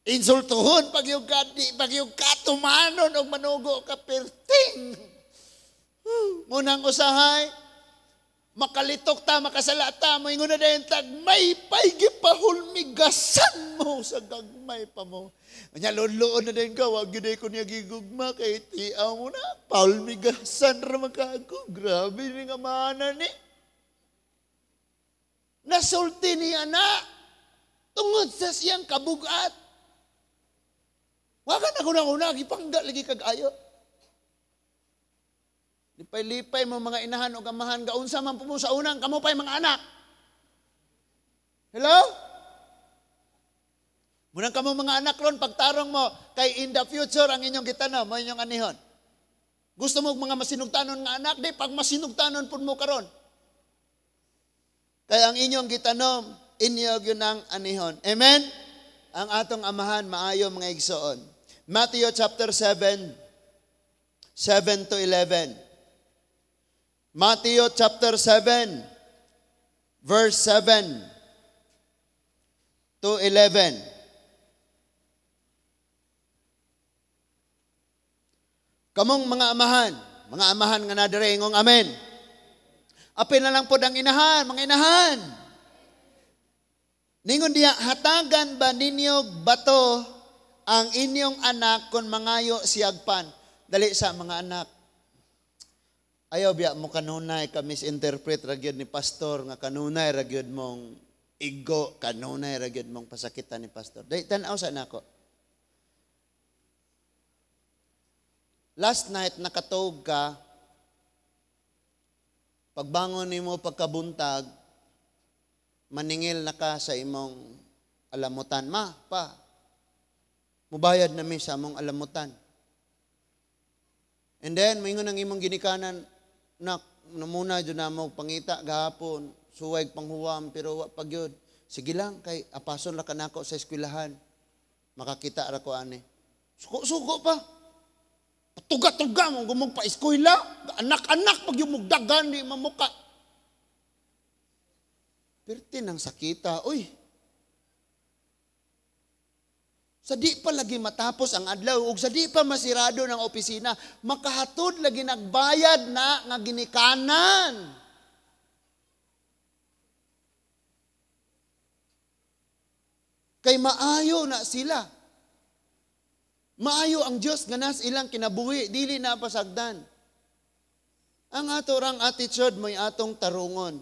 S1: Insultuhon pag yung ka, di pag yung katumanon og manugo ka perting. Munang usahay, makalitok ta, makasala ta, moingon na dayon tag, may pay gipahulmigasan mo sa gagmay pa mo. Nya loloon na dayon ka, wag gyud ko niya gigugma kay tiaw mo na, pahulmigasan ra man ka ako. Grabe ni nga mana ni. Nasulti niya na tungod sa siyang kabugat. Wa ka na una-una, gipangga lagi kag ayo. Lipay-lipay mo mga inahan o amahan, gaunsa man po mo sa unang, kamo pa'y mga anak. Hello? Munang kamo mga anak ron, pagtarong mo, kay in the future, ang inyong gitanaw, mo inyong anihon. Gusto mo mga masinugtanon nga anak, di, pag masinugtanon po mo karon. Kaya ang inyong gitanom, inyo yun ang anihon. Amen? Ang atong amahan, maayo mga igsoon. Matthew chapter 7, 7 to 11. Matthew chapter 7, verse 7 to 11. Kamong mga amahan nga nadere ingong amen. Apil na lang pod ang inahan, mga inahan. Ningon diha, hatagan ba ninyo bato ang inyong anak kung mangayo siyagpan? Dali sa mga anak. Ayaw biya mo kanunay ka misinterpret ra gyud ni pastor nga kanunay ra gyud mong igo, kanunay ra gyud mong pasakitan ni pastor. Dali tan-aw sa nako. Last night nakatog ka, pagbangon nimo pagkabuntag, maningil na ka sa imong alamutan. Ma, pa, mubayad na mi sa among alamutan. And then, maingon ang imong ginikanan, nak, namuna dyan na mo, pangita gahapon, suway panghuwam, pero wa pa gyud. Sige lang, kay apason la kanako sa eskwelahan. Makakita ra ko ani. Suko-suko pa. Tuga-tuga mong gumog pa eskwela. Anak-anak pag yung mugdagan, di mamuka. Perti ng sakita, uy. Sa di pa lagi matapos ang adlaw, ug sa di pa masirado ng opisina, makahatod lagi nagbayad na nga ginikanan. Kay maayo na sila. Maayo ang Dios nga nas ilang kinabuhi, dili na pasagdan. Ang ato rang attitude mo'y atong tarungon.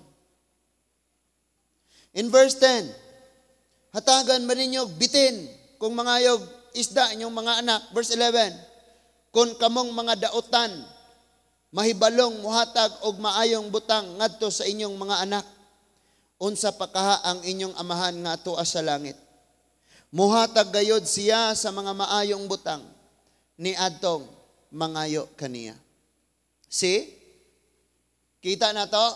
S1: In verse 10, hatagan man ninyo bitin kung mangayog isda inyong mga anak. Verse 11, kung kamong mga daotan, mahibalong muhatag og maayong butang ngadto sa inyong mga anak, unsa pa kaha ang inyong amahan nga atoa sa langit. Muhatag gayod siya sa mga maayong butang ni adtong mangayo kaniya. See? Kita na to?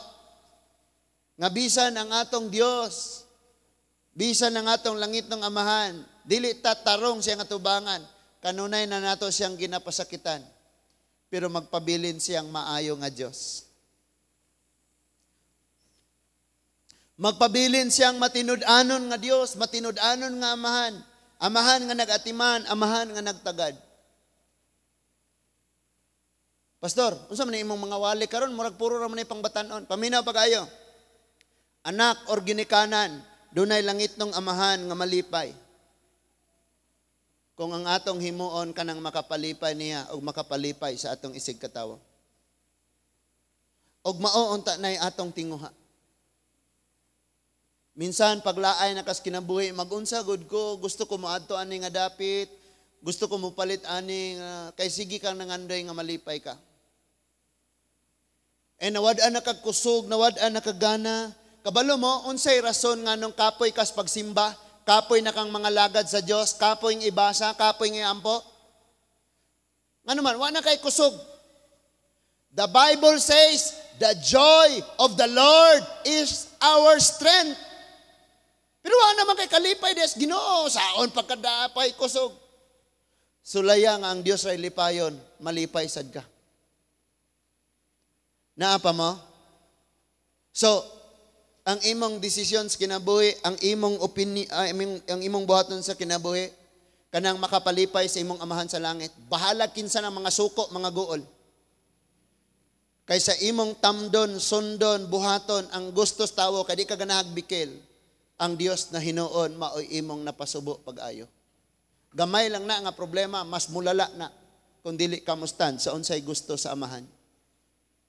S1: Nga bisan ang atong Dios, bisan ang atong langit ng amahan, dili ta tarong siyang atubangan, kanunay na nato siyang ginapasakitan, pero magpabilin siyang maayo nga Dios. Magpabilin siyang matinud-anon nga Dios, matinud-anon nga Amahan, Amahan nga nag-atiman, Amahan nga nagtagad. Pastor, unsa man imong mga wali karon, murag puro ra man ni pangbatan-on. Paminaw pag-ayo. Anak or ginikanan, dunay langitnong Amahan nga malipay kung ang atong himuon kanang makapalipay niya o makapalipay sa atong isig katawo. Og mao unta nay atong tinguha. Minsan paglaay na kas kinabuhi, magunsa gud ko, gusto ko moadto ani nga dapit, gusto ko mopalit ani nga, kay sige kang nangandoy nga malipay ka. Eh nawad-an na kag kusog, nawad-an na kag gana. Kabalo mo unsay rason nganong kapoy kas pagsimba, kapoy na kang mga lagad sa Dios, kapoy ng ibasa, kapoy ng iampo? Ngano man, wa na kay kusog. The Bible says, "The joy of the Lord is our strength." Pero wa naman kay kalipay des Ginoo, saon pagkadapay kusog. Sulaya nga ang Dios ray lipayon, malipay sad ka. Naa pa mo? So, ang imong desisyon sa kinabuhi, ang imong opinion, ang imong buhaton sa kinabuhi, kanang makapalipay sa imong Amahan sa langit. Bahala kinsa ng mga suko, mga guol. Kaysa imong tamdon, sundon, buhaton, ang gustos tawo, kay di ka ganahag bikil, ang Dios na hinuon, maoy imong napasubo pag-ayo. Gamay lang na nga problema, mas mulala na kung dili ka mo-stand sa unsay gusto sa Amahan.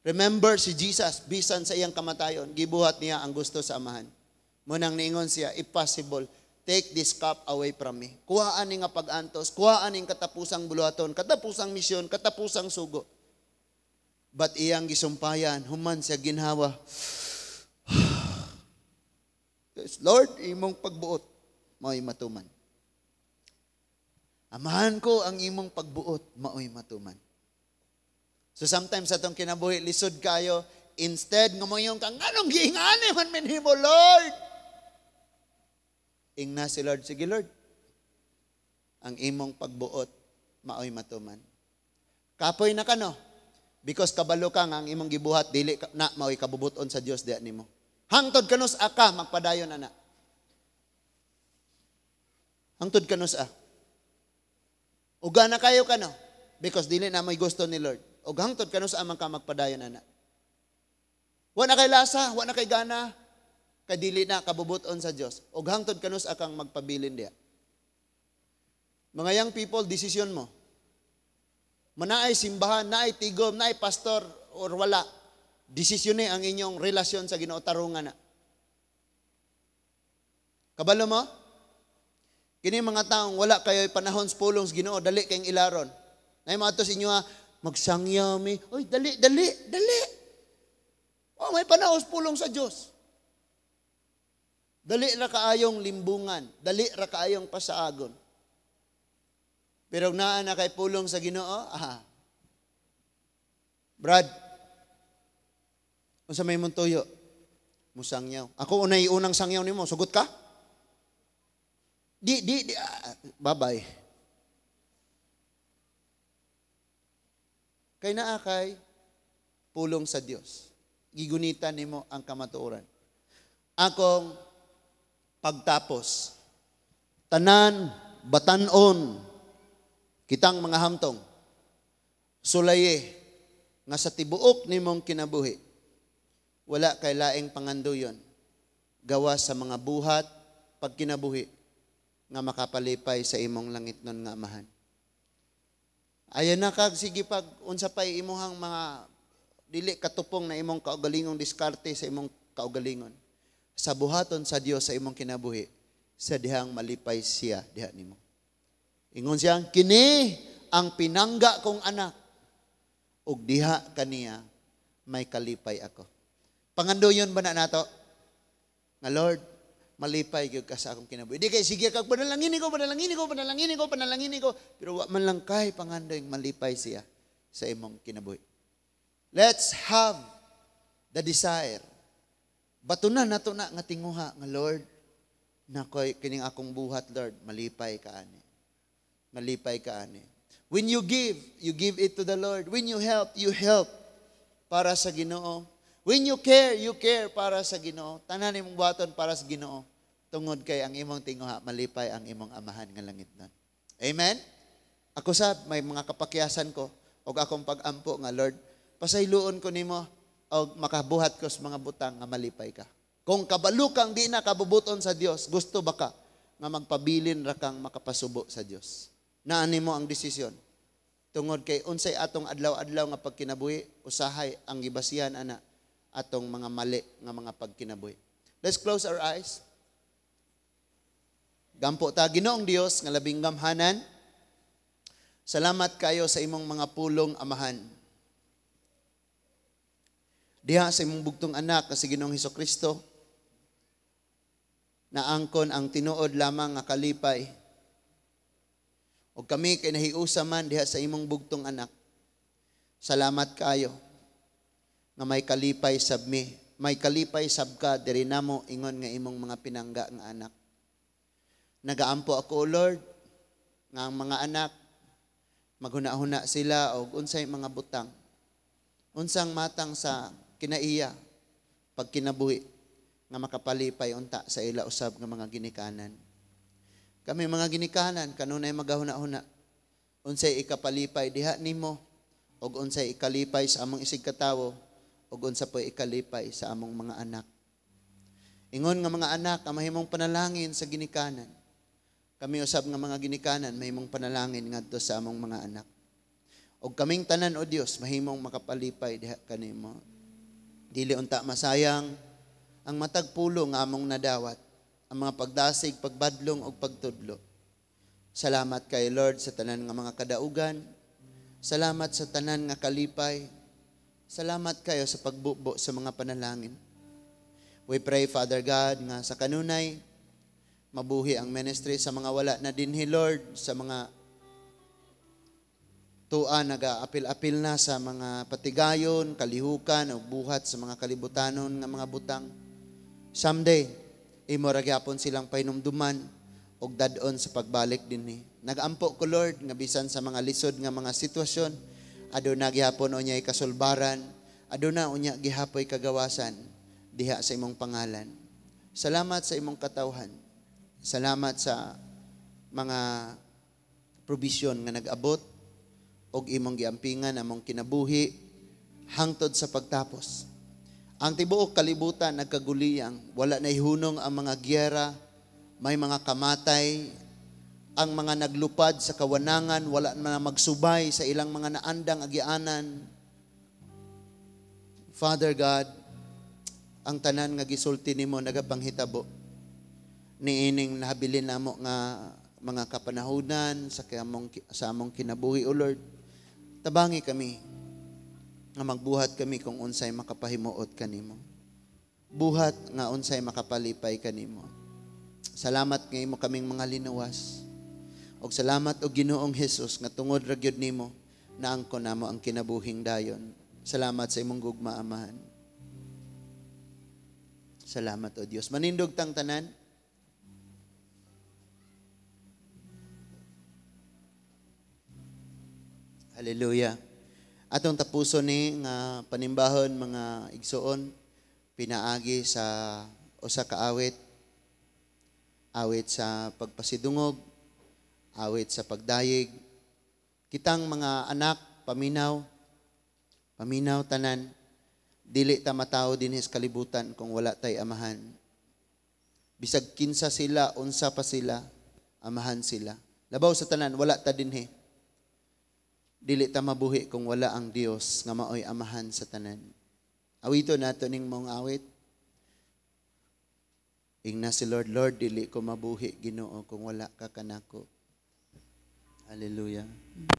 S1: Remember si Jesus, bisan sa iyang kamatayon, gibuhat niya ang gusto sa Amahan. Munang niingon siya, "If possible, take this cup away from me." Kuhaan ni nga pag-antos, kuhaan ning katapusang buluhaton, katapusang misyon, katapusang sugo. But iyang gisumpayan, human siya ginhawa. Yes, "Lord, imong pagbuot, mao'y matuman. Amahan ko, ang imong pagbuot, mao'y matuman." So sometimes sa atong kinabuhi, lisod kayo, instead nga moingon kang, "Anong giingani man minhimo, Lord?" Ingna si Lord, "Sige Lord, ang imong pagbuot, mao'y matuman." Kapoy na ka, no? Because kabalo ka nga ang imong gibuhat, dili na mao'y kabubuton sa Dios diya nimo. Hangtod kanus ka magpadayon ana? Hangtod kanus a? Uga na kayo ka, no? Because dili na may gusto ni Lord. Og hangtod kanus man ka magpadayon ana? Wa na kay lasa, wa na kay gana, kay dili na kabubuton sa Dios. Og hangtod kanus kang magpabilin diya? Mga young people, desisyon mo. Manaay simbahan, naay tigom, naay pastor, or wala. Desisyon ni ang inyong relasyon sa Ginoo, tarungan na. Kabalo mo? Kini mga taong wala kayo panahon sa pulong sa Ginoo, dali kayong ilaron. Nay mga sa inyo ha, magsangya mi. Oy, dali, dali, dali. Oh, may panahon sa pulong sa Dios. Dali ra kaayong limbungan, dali ra kaayong pasaagon. Pero naa na kay pulong sa Ginoo, ah. Brad, unsa may imong tuyo? Musangyaw. Ako unay unang sangyaw nimo, sugot ka? Di, di, di, ah, bye-bye. Kay naa kay pulong sa Dios. Gigunitan nimo ang kamatuoran. Akong pagtapos, tanan, batanon, kitang mga hamtong, sulaye, nga sa tibuok nimong kinabuhi, wala kay laing panganduyon, gawa sa mga buhat pagkinabuhi, nga makapalipay sa imong langitnon nga Amahan. Ayan na kag sige pag unsa pay imuhang mga dili katupong na imong kaugalingong diskarte sa imong kaugalingon. Sa buhaton sa Dios sa imong kinabuhi, sa dihang malipay siya diha nimo. Ingon siya, "Kini ang pinangga kong anak, ug diha kaniya may kalipay ako." Pangandoyon ba na nato? Nga Lord, malipay gyud ka sa akong kinabuhi. Di kay sige kag panalangin ko, panalangin ko, panalangin ko, panalangin ko, pero wa man lang kay pangandoy malipay siya sa imong kinabuhi. Let's have the desire. Batunan nato na nga tinguha nga Lord, nakoy kining akong buhat, Lord, malipay ka ani. Malipay ka ani. When you give, you give it to the Lord. When you help para sa Ginoo. When you care para sa Ginoo. Tanan imong buhaton para sa Ginoo. Tungod kay ang imong tinguha, malipay ang imong Amahan nga langitnon. Amen? Ako sab may mga kapakyasan ko og akong pag-ampo nga, "Lord, pasayloon ko nimo og makabuhat ko sa mga butang nga malipay ka." Kung kabalo kang di na kabubuton sa Dios, gusto ba ka nga magpabilin ra kang makapasubo sa Dios? Naa nimo ang desisyon. Tungod kay unsay atong adlaw-adlaw nga pagkinabuhi, usahay ang gibasihan ana atong mga mali nga mga pagkinabuhi. Let's close our eyes. Gampo ta. Ginoong Dios nga labing gamhanan. Salamat kayo sa imong mga pulong, Amahan. Diha sa imong bugtong anak nga si Ginoong Hesus Kristo, naangkon ang tinuod lamang nga kalipay. O kami kay nahiusa man diha sa imong bugtong anak. Salamat kayo nga may kalipay sab mi, may kalipay sab ka diri namo ingon nga imong mga pinangga nga anak. Nagaampo ako, O Lord, nga ang mga anak maghuna-huna sila og unsay mga butang. Unsang matang sa kinaiya pag kinabuhi nga makapalipay unta sa ila usab nga mga ginikanan. Kami mga ginikanan kanunay magahuna-huna unsay ikapalipay diha nimo og unsay ikalipay sa among isig katawo ug unsa po'y ikalipay sa among mga anak. Ingon nga mga anak ang mahimong panalangin sa ginikanan. Kami usab nga mga ginikanan mahimong panalangin ngadto sa among mga anak. Og kaming tanan, O Dios, mahimong makapalipay diha kanimo. Dili unta masayang ang matag pulo nga among nadawat, ang mga pagdasig, pagbadlong ug pagtudlo. Salamat kay Lord sa tanan nga mga kadaugan. Salamat sa tanan nga kalipay. Salamat kayo sa pagbubo sa mga panalangin. We pray, Father God, nga sa kanunay, mabuhi ang ministry sa mga wala na dinhi, Lord, sa mga tua naga-apil-apil na sa mga patigayon, kalihukan, o buhat sa mga kalibutanon nga mga butang. Someday, imo ra gyapon silang pahinumduman og dad-on sa pagbalik dinhi. Nagampo ko, Lord, nga bisan sa mga lisod nga mga sitwasyon, aduna gihapon unyay kasulbaran, aduna unya gihapoy kagawasan diha sa imong pangalan. Salamat sa imong katawhan. Salamat sa mga provision nga nag-abot og imong giampingan among kinabuhi hangtod sa pagtapos. Ang tibuok kalibutan nagkaguliyang, wala na ihunong ang mga giyera, may mga kamatay, ang mga naglupad sa kawanangan, wala na magsubay sa ilang mga naandang agianan. Father God, ang tanan nga gisulti nimo nagapanghitabo. Niining nahabilin namo nga mga kapanahunan sa among kinabuhi, O Lord. Tabangi kami nga magbuhat kami kung unsay makapahimuot kanimo. Buhat nga unsay makapalipay kanimo. Salamat nga imo kaming mga linuwas. Og salamat og Ginoong Hesus nga tungod ra gyud nimo naangkon namo ang kinabuhing dayon. Salamat sa imong gugma, Amahan. Salamat, O Dios. Manindog tang tanan. Hallelujah. Atong tapuson ni nga panimbahon, mga igsuon, pinaagi sa usa ka awit, awit sa pagpasidungog, awit sa pagdayeg. Kitang mga anak, paminaw, paminaw tanan, dili ta matawo dinhi sa kalibutan kung wala tay amahan. Bisag kinsa sila, unsa pa sila, amahan sila. Labaw sa tanan, wala ta dinhi. Dili ta mabuhi kung wala ang Dios nga maoy amahan sa tanan. Awito nato ning mong awit. Ingna si Lord, "Lord, dili ko mabuhi, Ginoo, kung wala ka kanako." Hallelujah.